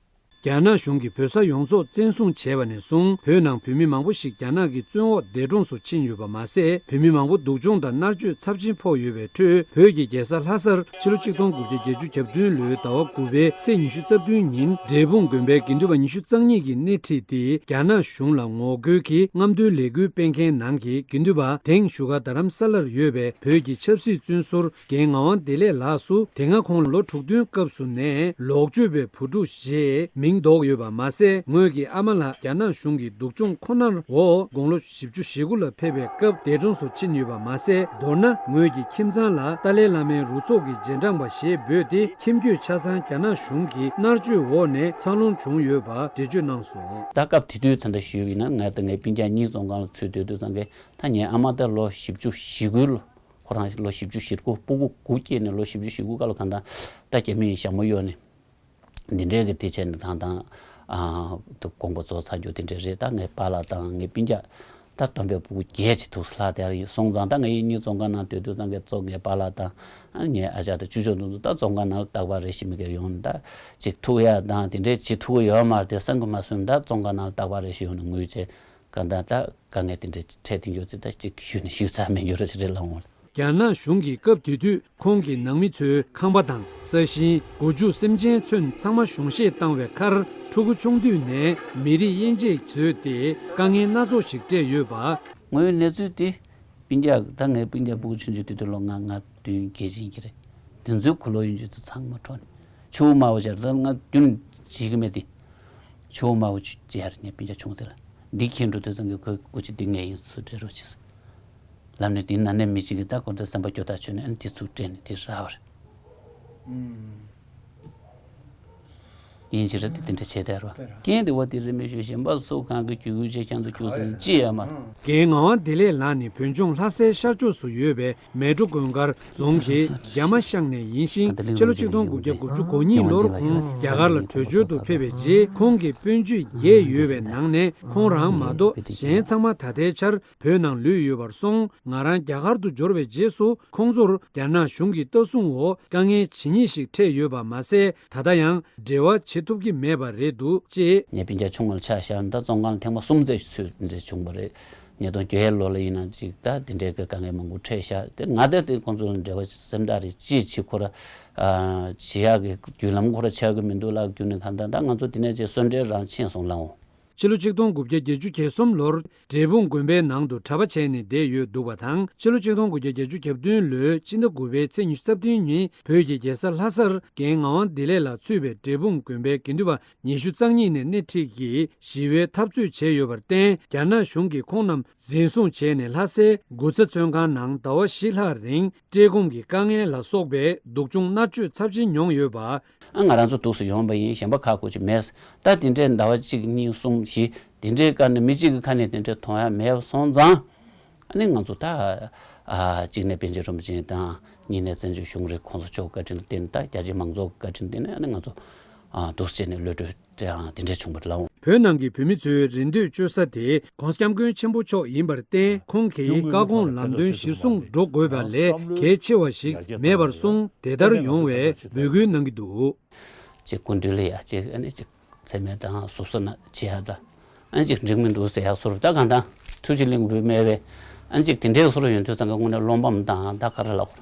རྒྱ་ནག་གཞུང་གིས་བོད་ས་ཡོངས་རྫོགས་བཙན་བཟུང་བྱས་པ་ནས་བཟུང་། བོད་ནང་བོད་མི་མང་པོ་ཞིག་རྒྱ་ནག་གི་བཙོན་འོག་འདས་གྲོངས་སུ་ཕྱིན་ཡོད་པ་མ་ཟད། བོད་མི་མང་པོ་སྡུག་སྦྱོང་དང་མནར་གཅོད་ཚབས་ཆེན་ཕོག་ཡོད་པའི་ཁྲོད། བོད་ཀྱི་རྒྱལ་ས་ལྷ་སར་ཕྱི་ལོ་ཆིག་སྟོང་དགུ་བརྒྱ་བརྒྱད་ཅུ་གྱ་བདུན་ལོའི་ཟླ་བ་དགུ་པའི་ཚེས་ཉི་ཤུ་རྩ་བདུན་ཉིན། འབྲས་སྤུངས་དགོན་པའི་དགེ་འདུན་པ་ཉི་ཤུ་རྩ་གཉིས་ཀྱིས་སྣེ་ཁྲིད་དེ། རྒྱ་ནག་གཞུང་ལ་ངོ་རྒོལ་གྱིས་རྔམ་སྟོན་ལས་འགུལ་སྤེལ་མཁན་ནང་གི་དགེ་འདུན་པ། དེང་བཞུགས་སྒར་རྡ་རམ་ས་ལར་ཡོད་པའི་བོད་ཀྱི་ཆབ་སྲིད་བཙོན་ཟུར་རྒན་ངག་དབང་བདེ་ལེགས་ལགས་སུ། དེ་སྔ་ཁོང་ལོ་དྲུག་བདུན་སྐབས་སུ་ནས་ལོག་སྤྱོད་པའི་བུ་ཕྲུག་ཞེས་མིང་འདོགས་ཡོད་པ་མ་ཟད། ངོས་ཀྱི་ཨ་མ་ལགས་རྒྱ་ནག་གཞུང་གི་སྡུག་སྦྱོང་ཁོ་ནར་འོག་དགུང་ལོ་བཞི་བཅུ་ཞེ་དགུ་ལ་ཕེབས་པའི་སྐབས་འདས་གྲོངས་སུ་ཕྱིན་ཡོད་པ་མ་ཟད། མདོར་ན་ངོས་ཀྱི་ཁྱིམ་ཚང་ལ་ཏཱ་ལའི་བླ་མའི་རུ་ཚོགས་ཀྱི་རྗེས་འབྲང་པ་ཞེས་འབོད་དེ། ཁྱིམ་རྒྱུད་ཆ་ཚང་རྒྱ་ནག་གཞུང་གི་མནར་གཅོད་འོག་ནས་འཚར་ལོངས་བྱུང་ཡོད་པ་འགྲེལ་བརྗོད་གནང་སོང་། ད་སྐབས་དེ་དུས་ད་ལྟ་ཞུས་པ་ཡིན་ན། ང་དང་ངའི་སྤུན་ཀྱག་གཉིས་བཙོན་ཁང་ལ་ཚུད་སྡོད་དུས་ཙང་གི། ད་ངའི་ཨ་མ་ད་ལོ་བཞི་བཅུ་ཞེ་དགུའི་ལོ། ཁོ་རང་ལོ་བཞི་བཅུ་ཞེ་དགུ། སྤུ་གུ་དགུ་སྐྱེས་ནས་ལོ་བཞི་བཅུ་ཞེ་དགུ་སྐབས་ལ། གང་ལྟར་ད་རྒྱ་མིས་ཞྭ་མོ་གཡོགས་ནས་འདི་འདྲའི་གི་དེ་བྱས་ནས་ད་ལྟ་ཨ་དགོངས་པ་རྫོགས་ཚར་རྒྱུ་དེ་འདྲ་རེད། ད་ངའི་པཱ་ལགས་དང་ངའི་སྤུན་ཀྱག་ ད་སྟོན་པའི་སྤུ་གུ་བརྒྱད་ཅིག་ཐུག་སླ་དེ་ཡར་སོང་ཙང་། ད་ངེད་གཉིས་བཙོན་ཁང་ནང་སྡོད་དུས་ཙང་གི་གཙོ་ངའི་པཱ་ལགས་དང་ངའི་ཨ་ཅག་དང་ཅུ་ཅོ་དེ་ཚོ་ད་བཙོན་ཁང་ནང་ལ་རྟག་པར་རེ་ཞིག་མི་སྒེར་ཡོང་ནས་ད་ཅིག་ཐུག་ཡ་དང་དེ་འདྲས་བྱེད་ཐུབ་ཀྱི་ཡོད་མ་རེད་དེ་བསམ་གི་མ་སོང་། ད་བཙོན་ཁང་ནང་ལ་རྟག་པར་རེ་ཞིག་ཡོང་ནས་ངུས་བྱས་གང་ལྟར་ད་དཀའ་ངལ་དེ་འདྲས་འཕྲད་དེ་འགྱོ་ཚེ་ད་ཅིག་ཞུས་ནས་ཞུས་ཚར་མེད་འགྱོ་ར་ཅི་རེད་ལབ་འོང་། རྒྱ་ནག་གཞུང་གིས་སྐབས་དེ་དུས་ཁོང་གི་ནང་མི་ཚོའི་ཁང་པ་དང་ས་ཞིང་། སྒོ་ཕྱུགས་སེམས་ཅན་ཚུན་ཚང་མ་གཞུང་བཞེས་བཏང་བའི་ཁར། ཕྲུ་གུ་ཆུང་དུས་ནས་མི་རིགས་དབྱེ་འབྱེད་བཟོས་ཏེ་དཀའ་ངལ་སྣ་ཚོགས་ཤིག་སྤྲད་ཡོད་པ། དངོས་ཡོད་གནས་ཚུལ་དེ་སྤུན་ཀྱག་ད་ངའི་སྤུན་ཀྱག་སྤུ་གུ་ཆུང་ཆུང་དེ་དུས་ལོ་ལྔ་ལྔ་བདུན་བརྒྱད་ཅན་གྱི་རེད། དེ་ཚོའི་གོ་ལོག་ཡིན་རྒྱུ་ཚོ་ཚང་མ་འཕྲོག་ནས་ཕྱུག་པོ་དམར་པོ་བྱས། ད་ང་རྒྱུན་བྱེད་ཀྱི་མེད་དེ། ཕྱུག་པོ་དམར་པོ་བྱས་ངའི་སྤུན་ཀྱག་ཆུང་དེ་ལ་འདི་ཁྱེར་འགྲོ་དུས་ཙང་གི་ཁོའི་སྐུ་ཕྱྭ་འདི་ངའི་ཡིན་ཚུལ་སྤྲད་རོགས་བྱས། ལབ་ནས་དེའི་ནང་ནས་མི་གཅིག་གིས་ད་ཁོ་ཚོའི་སེམས་པ་སྐྱོ་ཐག་ཆོད་ནས་ཨ་ནི་དེ་ཚུར་སྤྲད་ནས་དེ་རག་པ་རེད། ཡིན་གཅིག་རེད་དེ་དེ་འདྲ་བྱས་བསྡད་རོགས། རྐྱེན་དེ་བ་དེ་རེད་མི་ཞུ་གཞན་པ་སུ་གང་གི་རྒྱུད་སྐུལ་བྱས་ཁྱེད་ཚོ་རྒྱུགས་ཟིན་ཅི་ཡ་མ། རྒན་ངག་དབང་བདེ་ལེགས་ལགས་ནི་བོད་ལྗོངས་ལྷ་སའི་ཤར་ཕྱོགས་སུ་ཡོད་པའི་མལ་གྲོ་དགོན་དཀར་རྫོང་གི་རྒྱ་མ་ཤང་ནས་ཡིན་ཞིང་། ཕྱི་ལོ་ཆིག་སྟོང་དགུ་བརྒྱ་དགུ་བཅུ་གོ་གཉིས་ལོར་ཁོང་རྒྱ་གར་ལ་བྲོས་བྱོལ་དུ་ཕེབས་པའི་རྗེས། ཁོང་གི་སྤུན་མཆེད་བརྒྱད་ཡོད་པའི་ནང་ནས་ཁོང་རང་མ་གཏོགས་གཞན་ཚང་མ་ད་ལྟའི་ཆར་བོད་ནང་ལུས་ཡོད་པར་སོང་། ང་རང་རྒྱ་གར་དུ་འབྱོར་བའི་རྗེས་སུ་ཁོང་ཚོར་རྒྱ་ནག་གཞུང་གི་ལྟ་སྲུང་འོག་དཀའ་ངལ་ཇི་སྙེད་ཞིག་འཕྲད་ཡོད་པ་མ་ཟད། ད་ལྟ་ཡང་འབྲེལ་བ་བྱེད་ཐུབ་ཀྱི་མེད་པ་རེད་འདུག་ཅེས། ངའི་སྤུན་ཀྱག་ཆུང་ངུ་ལ་ཆ་བཞག་ན་ད་བཙོན་ཁང་ལ་ཐེངས་མ་གསུམ་ཙམ་ཞིག་ཚུད་འདྲ་བྱུང་བ་རེད། ཉིས་སྟོང་བརྒྱད་ལོ་ལ་ཡིན་ན་ཅིག་ད་དེ་འདྲའི་གི་དཀའ་ངལ་མང་པོ་འཕྲད་ཤག་དེ་ང་དེ་དེ་ཁོང་ཚོ་ལ་འབྲེལ་བ་སེམས་ཐག་རེད་ཅིའི་ཕྱིར་ཁོ་ར་ཨ་བྱེད་ཡག་གི་བརྒྱུད་ལམ་ཁོ་ར་ཆགས་ཀྱི་མི་འདུག་ལབ་རྒྱུ་ནི་གང་ལྟར་ད་ང་ཚོ་དེ་ནས་ཅིག་གསོན་བྲལ་རང་ཕྱིན་སོང་ལབ་འོང་། ཕྱི་ལོ་ཆིག་སྟོང་དགུ་བརྒྱ་བརྒྱད་ཅུ་གྱ་གསུམ་ལོར་འབྲས་སྤུངས་དགོན་པའི་ནང་དུ་གྲྭ་པ་བྱས་ནས་བསྡད་ཡོད་འདུག་པ་དང་། ཕྱི་ལོ་ཆིག་སྟོང་དགུ་བརྒྱ་བརྒྱད་ཅུ་གྱ་བདུན་ལོའི་ཕྱི་ཟླ་དགུ་པའི་ཚེས་ཉི་ཤུ་རྩ་བདུན་ཉིན་བོད་ཀྱི་རྒྱལ་ས་ལྷ་སར་རྒན་ངག་དབང་བདེ་ལེགས་ལགས་གཙོས་པའི་འབྲས་སྤུངས་དགོན་པའི་དགེ་འདུན་པ་ཉི་ཤུ་རྩ་གཉིས་ནས་སྣེ་ཁྲིད་ཀྱིས་ཞི་བའི་འཐབ་རྩོད་བྱས་ཡོད་པར་བརྟེན། རྒྱ་ནག་གཞུང་གིས་ཁོང་རྣམས་འཛིན་བཟུང་བྱས་ནས་ལྷ་སའི་དགུ་ཚ་བཙོན་ཁང་ནང་ཟླ་བ་བཞི་ལྷག་རིང་བཀྲེས་སྐོམ་གྱི་དཀའ་ངལ་ལ་སོགས་པའི་སྡུག་སྦྱོང་མནར་གཅོད་ཚབས་ཆེན་མྱོང་ཡོད་པ། ཨ་ང་རང་ཚོ་འདུག་སེ་ཡོང་པ་ཡིན། གཞན་པ་ཁག་ཁུར་ཅིག་མེད། ད་དེ་འདྲའི་ཟླ་བ་གཅིག་གཉིས་གསུམ་བཞི་དེ་འདྲའི་བཀའ་ནི་མི་གཅིག་གི་ཁ་ནས་དེ་འདྲའི་མཐོང་ཡ་མེད་པ་སོང་ཙང་། ཨ་ནི་ང་ཚོ་ད་ཨ་གཅིག་ནས་པཎ་ཆེན་རིན་པོ་ཆེ་དང་གཉིས་ནས་བཙན་བྱོལ་གཞུང་རིགས་ཁོང་ཚོ་ཕྱོགས་བཀའ་དྲིན་ལ་བརྟེན། ད་རྒྱ་ཆེ་མང་ཚོགས་བཀའ་དྲིན་ལ་བརྟེན་ནས་ཨ་ནི་ང་ཚོ་ཨ་འདུག་སེ་བྱས་ནས་གློད་གྲོལ་དེའང་དེ་འདྲས་བྱུང་བ་རེད་ལགས། བོད་ནང་གི་བོད་མི་ཚོའི་རེ་འདོད་བཅོལ་ས་དེ་༸གོང་ས་༸སྐྱབས་མགོན་ཆེན་པོ་མཆོག་ཡིན་པར་བརྟེན། ཁོང་གིས་བཀའ་དགོངས་ལམ་སྟོན་གཞིར་བཟུང་འགྲོ་དགོས་པ་ལས་གལ་ཆེ་བ་ཞིག་མེད་པར་གསུངས། དེ་ལྟར་ཡོང་བའི་འབོད་སྐུལ་གནང་གི་འདུག་ཅིག་སྐུ་མདུན་ལ་ཡ་ཅིག་ཨ་ནི་ཅིག་མཚན་སྨད་དང་གཟབ་གཟབ་ན་བྱེད་ཡ་ད་ཨ་ནི་ཅིག་འགྲིག་མི་འདུག་ཟེར་ཡ་སོར་ད་གང་དང་ཐུགས་རྗེ་གླིང་བུ་མེད་པས་ཨ་ནི་ཅིག་དེ་འདྲའི་སོར་ཡོང་དུས་ཙང་གི་དངོས་གནས་བློ་ཕམ་དང་ད་ག་རེ་ལབ་དགོས་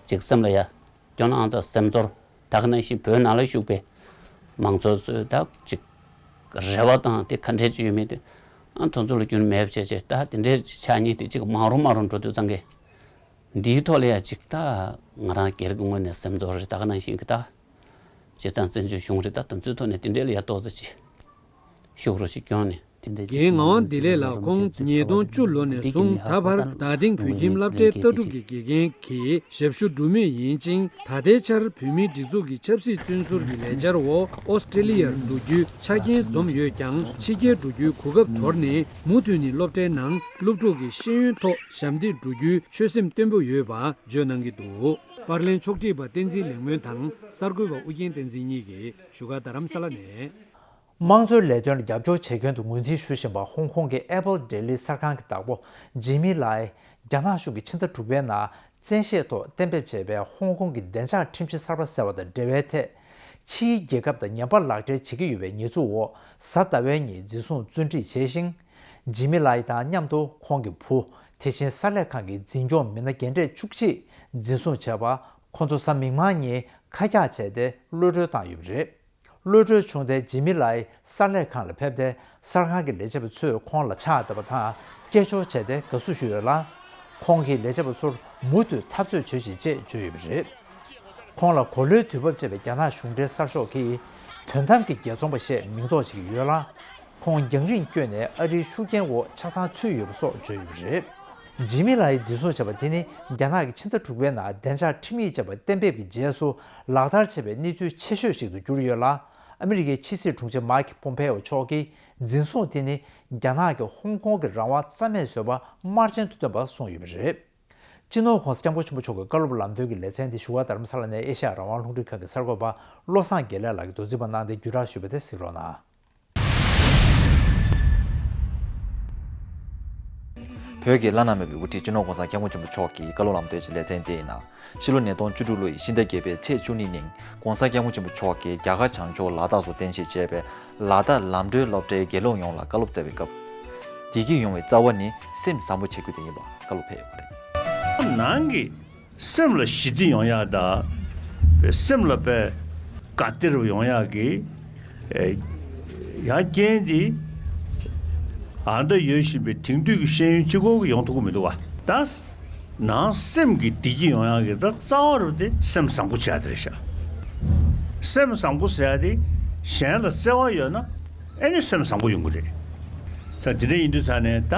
ཅིག་སེམས་ལ་ཡ། སྐྱོ་སྣང་དང་སེམས་ཚོར། ད་ག་ནང་བཞིན་བོད་ནང་ལ་བཞུགས་པའི་མང་ཚོགས་ཚོའི་ད་ཅིག་རེ་བ་དང་དེ་ག་འདྲས་ཅིག་ཡོད་མེད་དེ་ཨ་དེ་ཚོ་ལ་རྒྱུན་མེད་པ་བྱས་བྱས་ད་དེ་འདྲས་ཆགས་ཉེན་དེ་ཅིག་མང་རུ་མང་རུ་འགྲོ་དུས་ཙང་གི་འདིའི་ཐོག་ལ་ཡ་ཅིག་ད་ང་རང་སྒེར་གྱི་ངོས་ནས་སེམས་ཚོར་རེད། ད་ག་ནང་བཞིན་གྱི་ད་སྤྱིར་བཏང་བཙན་བྱོལ་གཞུང་རེད། ད་དེ་ཚོའི་ཐོག་ནས་དེ་འདྲས་ལ་ཡ་ཏོག་ཙམ་ཅིག་ཤུགས་རུ་ཞིག་སྐྱོན་ནས། རྒན་ངག་དབང་བདེ་ལེགས་ལགས་ཁོང་ཉིས་སྟོང་བཅུ་ལོ་ནས་བཟུང་ད་བར་རྡ་སྟེང་བོད་ཁྱིམ་སློབ་གྲྭའི་ལྟ་གྲུབ་ཀྱི་དགེ་རྒན་གྱི་ཞབས་ཞུ་སྒྲུབ་མུས་ཡིན་ཅིང་། ད་ལྟའི་ཆར་བོད་མིའི་སྒྲིག་འཛུགས་ཀྱི་ཆབ་སྲིད་བཙོན་ཟུར་གྱི་ལས་འཆར་འོག་ཨོ་སི་ཀྲི་ལི་ཡར་འགྲོ་རྒྱུའི་ཆ་རྐྱེན་འཛོམས་ཡོད་ཀྱང་། ཕྱི་རྒྱལ་འགྲོ་རྒྱུའི་གོ་སྐབས་དོར་ནས་མུ་མཐུད་ནས་སློབ་གྲྭའི་ནང་སློབ་ཕྲུག་གི་ཤེས་ཡོན་ཐོག་ཞབས་འདེགས་འགྲོ་རྒྱུའི་ཆོད་སེམས་བརྟན་པོ་ཡོད་པ་བརྗོད་གནང་གི་འདུག་པར་ལེན་ཕྱོགས་སྒྲིག་པ་བསྟན་འཛིན་ལེགས་སྨོན་དང་གསར་འགོད་པ་ཨུ་རྒྱན་བསྟན་འཛིན་གཉིས་ཀྱིས་བཞུགས་སྒར་རྡ་རམ་ས་ལ་ནས། དམངས་གཙོའི་ལས་དོན་ལ་རྒྱབ་སྐྱོར་བྱེད་མཁན་དུ་ངོས་འཛིན་ཞུ་བཞིན་པ་ཧོང་ཀོང་གི་ཨེ་པལ་ཌེ་ལི་གསར་ཁང་གི་བདག་པོ་ཇི་མི་ལའི་རྒྱ་ནག་གཞུང་གིས་ཕྱི་ཟླ་དྲུག་པའི་ནང་བཙན་ཤེད་ཐོག་གཏན་འབེབས་བྱས་པའི་ཧོང་ཀོང་གི་བདེ་འཇགས་ཁྲིམས་གཞི་གསར་པ་ཟེར་བ་དང་འབྲེལ་བའི་ཐད། ཕྱིའི་རྒྱལ་ཁབ་དང་ངན་པ་ལག་སྦྲེལ་བྱེད་ཀྱི་ཡོད་པའི་ཉེས་འཛུགས་འོག་གཟའ་ཟླ་བའི་ཉིན་འཛིན་བཟུང་བཙོན་ཁྲིད་བྱས་ཤིང་། ཇི་མི་ལའི་དང་མཉམ་དུ་ཁོང་གི་བུ། དེ་བཞིན་གསར་ལས་ཁང་གི་འཛིན་སྐྱོང་མི་སྣ་རྒན་གྲས་བཅུ་གཅིག་འཛིན་བཟུང་བྱས་པ། ཁོང་ཚོ་གཟའ་མིག་དམར་ཉིན་ཁ་གྱག་བྱས་ཏེ་གློད་གྲོལ་བཏང་ཡོད་པ་རེད། གློད་གྲོལ་བྱུང་སྟེ་ཇི་མི་ལའི་གསར་ལས་ཁང་ལ་ཕེབས་ཏེ་གསར་ཁང་གི་ལས་བྱེད་པ་ཚོས་ཁོང་ལ་ཕྱག་བཏབ་པ་དང་སྐད་ཆ་བྱས་ཏེ་དགའ་བསུ་ཞུས་ཡོད་ལ། ཁོང་གིས་ལས་བྱེད་པ་ཚོར་མུ་མཐུད་འཐབ་རྩོད་བྱོས་ཤིག་ཅེས་བརྗོད་ཡོད་པ་རེད། ཁོང་ལ་གོ་ལའི་དུས་བབ་ཅེས་པའི་རྒྱ་ནག་གཞུང་འབྲེལ་གསར་ཤོག་གིས་དོན་དམ་གྱི་རྒྱལ་ཚོང་པ་ཞེས་མིང་འདོགས་བྱེད་ཀྱི་ཡོད་ལ། ཁོང་རྒྱང་རིང་བསྐྱོད་ནས་ཨ་རིའི་ཤུགས་རྐྱེན་འོག་ཆ་ཚང་ཚུད་ཡོད་པ་སོགས་བརྗོད་ཡོད་པ་རེད། ཇི་མི་ལའི་འཛིན་བཟུང་བྱས་པ་དེ་ནི་རྒྱ་ནག་གིས་ཕྱི་ཟླ་དྲུག་པའི་ནང་བདེ་འཇགས་ཁྲིམས་ཡིག་ཅེས་པ་གཏན་འབེབས་ཀྱི་རྗེས་སུ་ལག་བསྟར་བྱས་པའི་གནས་ཚུལ་ཆེ་ཤོས་ཤིག་ཏུ་གྱུར་ཡོད་ལ། ཨ་མི་རི་ཀའི་ཕྱི་སྲིད་དྲུང་ཆེ་མཱིག་པོམ་པེའོ་མཆོག་གིས་འཛིན་བཟུང་དེ་ནི་རྒྱ་ནག་གིས་ཧོང་ཀོང་གི་རང་དབང་རྩ་མེད་བཟོས་པ་དམར་རྗེན་དུ་བཏོན་པ་གསུངས་ཡོད་པ་རེད། སྤྱི་ནོར་༸གོང་ས་༸སྐྱབས་མགོན་ཆེན་པོ་མཆོག་གི་བཀའ་སློབ་ལམ་སྟོན་གྱི་ལེ་ཚན་འདི་བཞུགས་སྒར་རྡ་རམ་ས་ལ་ནས་ཨེ་ཤ་ཡ་རང་དབང་རླུང་འཕྲིན་ཁང་གི་གསར་འགོད་པ་བློ་བཟང་དགེ་ལེགས་ལགས་ཀྱིས་མདོ་འཛིན་པ་གནང་སྟེ་བརྒྱུད་བསྒྲགས་ཞུས་པ་དེ་གཟིགས་རོགས་གནང་། བོད་ཀྱི་བླ་ན་མེད་པའི་དབུ་ཁྲིད་སྤྱི་ནོར་༸གོང་ས་༸སྐྱབས་མགོན་ཆེན་པོ་མཆོག་གིས་བཀའ་སློབ་ལམ་སྟོན་གྱི་ལེ་ཚན་དེའི་ནང་། ཕྱི་ལོ་ཉིས་སྟོང་བཅུ་དྲུག་ལོ་ཡི་ཕྱི་ཟླ་བརྒྱད་པའི་ཚེས་བཅུ་གཉིས་ཉིན་༸གོང་ས་༸སྐྱབས་མགོན་ཆེན་པོ་མཆོག་གིས་རྒྱ་གར་བྱང་ཕྱོགས་ལ་དྭགས་སུ་རྟེན་གཞི་བྱས་པའི་ལ་དྭགས་ལམ་གྲོའི་སློབ་གྲྭའི་དགེ་སློབ་ཡོངས་ལ་བཀའ་སློབ་སྩལ་བའི་སྐབས། བདེ་སྐྱིད་ཡོང་བའི་རྩ་བ་ནི་སེམས་བཟང་པོ་བྱེད་རྒྱུ་དེ་ཡིན་པ་བཀའ་སློབ་ཕེབས་ཡོད་པ་རེད། ནང་གི་སེམས་ལ་ཞི་བདེ་ཡོང་ཡག་དང་། སེམས་ལ་དཔེ་དགའ་སྟེར་བ་ཡོང་ཡག་གི་ཨེ། ཡང་རྐྱེན་དེ་ཨ་མདའ་ཡོད་བཞིན་པའི་དེང་དུས་ཀྱི་ཤེས་ཡོན་གཅིག་པོ་གིས་ཡོང་ཐུབ་ཀྱི་མི་འདུག་བ། ད་ནང་སེམས་ཀྱི་བདེ་སྐྱིད་ཡོང་ཡག་གི་ད་རྩ་བ་རུ་དེ་སེམས་བཟང་པོ་བྱ་དེ་རེད་ཤག་སེམས་བཟང་པོ་ཟེར་ཡག་དེ་གཞན་ལ་བརྩེ་བ་ཡོད་ན་ཨེ་ནི་སེམས་བཟང་པོ་ཡོང་གི་རེད། ད་དེ་འདྲ་ཡིན་དུས་ཙང་ནས་ད་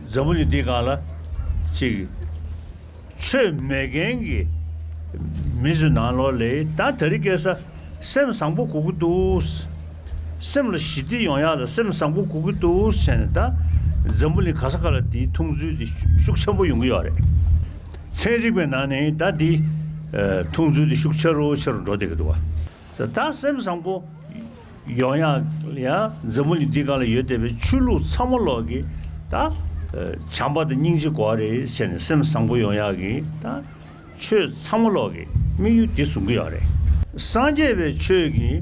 འཛམ་བུ་གླིང་འདིའི་སྒང་ལ་ཅིག་ཆོས་མེད་མཁན་གྱི་མི་ཚོའི་ནང་ལོགས་ལ་ད་དེ་རིང་ཁ་སང་སེམས་བཟང་པོ་དགོས་ཀྱི་འདུག་སེམས་ལ་ཞི་བདེ་ཡོང་ཡག་ལ་སེམས་བཟང་པོ་དགོས་ཀྱི་འདུག་ཟེར་ནས་ད་འཛམ་བུ་གླིང་ག་ས་ག་ལ་དེའི་མཐོང་ཚུལ་དེ་ཤུགས་ཆེན་པོ་ཡོང་གི་ཡོད་རེད། ཚན་རིག་པའི་ནང་ནས་ད་དེའི་མཐོང་ཚུལ་དེ་ཤུགས་ཆེ་རུ་ཆེ་རུ་འགྲོ་བསྡད་ཀྱི་འདུག་བ། ད་སེམས་བཟང་པོ་ཡོང་ཡག་ཡང་འཛམ་བུ་གླིང་འདི་སྒང་ལ་ཡོད་བསྡད་པའི་ཆོས་ལུགས་ཚང་མ་ལོག་གི་ད་བྱམས་པ་དང་སྙིང་རྗེ་དགོས་རེད་ཟེར་ནས་སེམས་བཟང་པོ་ཡོང་ཡག་གི་ད་ཆོས་ཚང་མ་ལོག་གི་དམིགས་ཡུལ་འདི་བཟུང་གི་ཡོད་རེད། སངས་རྒྱས་པའི་ཆོས་ཀྱི་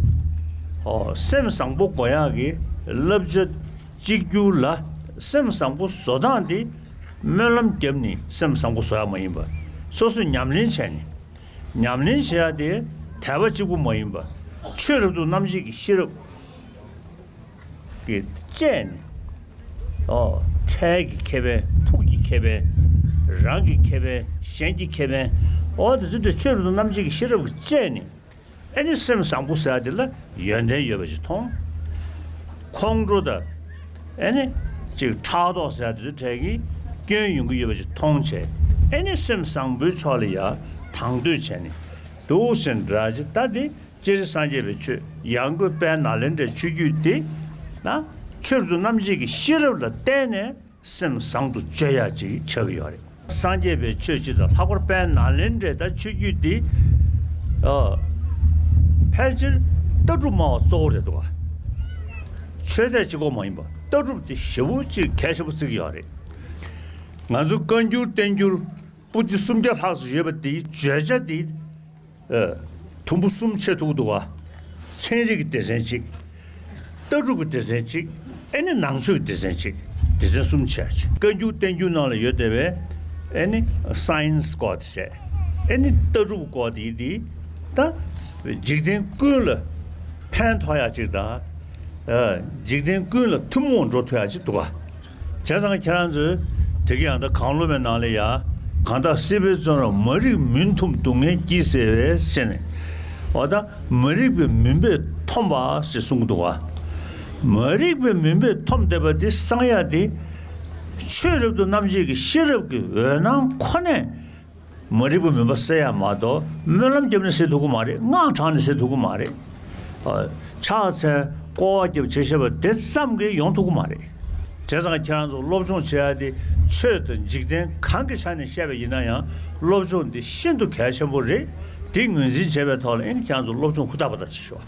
ཨོ་སེམས་བཟང་པོ་དགོས་ཡག་གི་བསླབ་བྱ་གཅིག་གྱུར་ལ་སེམས་བཟང་པོ་བཟོ་སྟངས་འདི་སྨོན་ལམ་བརྒྱབ་ནས་སེམས་བཟང་པོ་བཟོ་ཡག་མ་ཡིན་པ། སོ་སོས་ཉམས་ལེན་བྱས་ནས། ཉམས་ལེན་བྱེད་ཡ་དེ་དད་པ་གཅིག་པུ་མ་ཡིན་པ། ཆོས་རབ་ཏུ་རྣམ་འབྱེད་ཀྱི་ཤེས་རབ་ཀྱིས་དཔྱད་ནས། ཨོ། འཕྲལ་གྱི་ཁེ་ཕན། ཕུགས་ཀྱི་ཁེ་ཕན། རང་གི་ཁེ་ཕན། གཞན་གྱི་ཁེ་ཕན། ཨོ་དེ་ཚོ་དེ་ཆོས་རབ་ཏུ་རྣམ་འབྱེད་ཀྱི་ཤེས་རབ་ཀྱིས་དཔྱད་ནས། ཨེ་ནི་སེམས་བཟང་པོ་ཟེར་ཡ་དེ་ལ་ཡོན་ཏན་ཡོད་པ་ཞིག་མཐོང་། ཁོང་ཁྲོ་དང་། ཨེ་ནི་ཅིག་ཕྲག་དོག་ཟེར་ཡ་དེ་ཚོ་གྲས་ཀྱི་སྐྱོན་ཡོང་གི་ཡོད་པ་ཞིག་མཐོང་བྱས། ཨེ་ནི་སེམས་བཟང་པོའི་ཕྱོགས་ལ་ཡ་དང་དོད་བྱས་ནས་འདུག་ཟེར་འདྲ་ཅིག་ད་དེ་སྤྱིར་སངས་རྒྱས་པའི་ཆོས་ཡང་སྒོས་དཔལ་ནཱ་ལེནྡྲའི་ཆོས་བརྒྱུད་དེ་ན་ཆོས་རབ་ཏུ་རྣམ་འབྱེད་ཀྱི་ཤེས་རབ་ལ་བརྟེན་ནས། སེམས་བཟང་དུ་བཅོས་ཡག་ཅིག་ཆགས་ཀྱི་ཡོད་རེད། སངས་རྒྱས་པའི་ཆོས་སྤྱི་དང་ལྷག་པར་དཔལ་ནཱ་ལེནྡྲའི་ད་ཆོས་བརྒྱུད་འདི། ཨ། ཕལ་ཆེར་ལྟ་གྲུབ་སྨྲ་བ་གཙོ་བོ་རེད་འདུག་ག་ཆོས་དད་གཅིག་པོ་མ་ཡིན་པ་ལྟ་གྲུབ་དེ་ཞེ་པོ་ཅིག་གལ་ཆེན་པོ་བརྩི་གི་ཡོད་རེད། ང་ཚོ་བཀའ་འགྱུར་བསྟན་འགྱུར་པོ་ཏི་སུམ་བརྒྱ་ལྷག་ཙམ་ཡོད་པ་དེའི་བརྗོད་བྱ་དེ། ཨ། དུམ་བུ་གསུམ་ཕྱེ་ཐུབ་འདུག་ག་ཚན་རིག་གི་སྡེ་ཚན་གཅིག་ལྟ་གྲུབ་ཀྱི་སྡེ་ཚན་གཅིག་ཨེ་ནི་ནང་ཆོས་ཀྱི་སྡེ་ཚན་གཅིག་སྡེ་ཚན་གསུམ་ཕྱེ་ཡ་ཅིག་བཀའ་འགྱུར་བསྟན་འགྱུར་ནང་ལ་ཡོད་བསྡད་པའི་ཨེ་ནི་སའེན་སི་སྐོར་དེ་བྱས། ཨེ་ནི་ལྟ་གྲུབ་སྐོར་དེ་དེ་ད་འཇིག་རྟེན་ཀུན་ལ་ཕན་ཐོགས་ཡ་ཅིག་དང་། ཨ། འཇིག་རྟེན་ཀུན་ལ་ཐུན་མོང་འགྲོ་ཐུབ་ཡ་ཅིག་འདུག་ག་བྱས་ཙང་ཁྱེད་རང་ཚོས་དེ་ག་ཡང་ད་གང་བློ་མའི་ནང་ལ་ཡ། གང་དག་སྲིད་པའི་བཙོན་རར་མ་རིག་མུན་འཐུམས་སྡུག་བསྔལ་སྐྱེས་ཟེར་བས་ཟེར་ནས། འོ་ད་མ་རིག་པའི་མུན་པས་འཐོམས་པ་ཟེར་གསུང་གི་འདུག་ག་མ་རིག་པའི་མུན་པས་འཐོམས་བསྡད་པ་དེ་སངས་ཡག་དེ། ཆོས་རབ་ཏུ་རྣམ་འབྱེད་ཀྱི་ཤེས་རབ་ཀྱི་འོད་སྣང་ཁོ་ནས། མ་རིག་པའི་མུན་པ་སེལ་ཡ་མ་གཏོགས་སྨོན་ལམ་བརྒྱབ་ནས་སེལ་ཐུབ་ཀྱི་མ་རེད། སྔགས་བགྲངས་ནས་སེལ་ཐུབ་ཀྱི་མ་རེད། ཨ། ཕྱག་འཚལ་སྐོར་བ་བརྒྱབ་བྱས་བྱས་པ་དེ་ཙམ་གྱིས་ཡོང་ཐུབ་ཀྱི་མ་རེད། བྱས་ཙང་ཁྱེད་རང་ཚོ་སློབ་སྦྱོང་བྱེད་ཡ་དེ་ཆོས་དང་འཇིག་རྟེན་གང་གི་ཆ་ནས་བཤད་པ་ཡིན་ན་ཡང་སློབ་སྦྱོང་འདི་ཤིན་ཏུ་གལ་ཆེན་པོ་རེད། འདི་ངོས་འཛིན་བྱས་པའི་ཐོག་ལ་ཨེ་ནི་ཁྱེད་རང་ཚོ་སློབ་སྦྱོང་ཧུར་ཐག་པ་ཐག་བྱེད་ཤོག་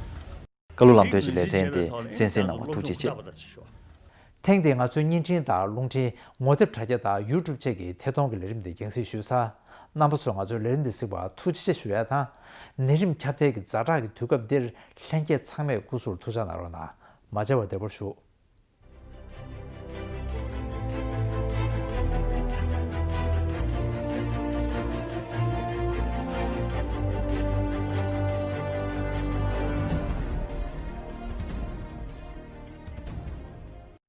བཀའ་སློབ་ལམ་སྟོན་གྱི་ལེ་ཚན་དེ་གསན་གཟིགས་གནང་བར་ཐུགས་རྗེ་ཆེ། ཐེངས་འདིའི་ང་ཚོའི་བརྙན་འཕྲིན་དང་རླུང་འཕྲིན་ངོ་དེབ་དྲ་རྒྱ་དང་ཡུ་ཊུབ་བཅས་ཀྱི་ཐད་གཏོང་གི་ལས་རིམ་འདི་རྒྱང་སྲིང་ཞུས་ཚར། རྣམ་པ་ཚོས་ང་ཚོའི་ལས་རིམ་འདི་གཟིགས་པར་ཐུགས་རྗེ་ཆེ་ཞུ་ཡ་དང་། ནད་རིམས་ཁྱབ་གདལ་གྱི་ཛ་དྲག་གི་དུས་སྐབས་འདིར་ལྷན་རྒྱས་ཚང་མས་སྐུ་གཟུགས་ལ་ཐུགས་ཅག་གནང་རོགས་གནང་། མ་མཇལ་བར་བདེ་པོར་བཞུགས།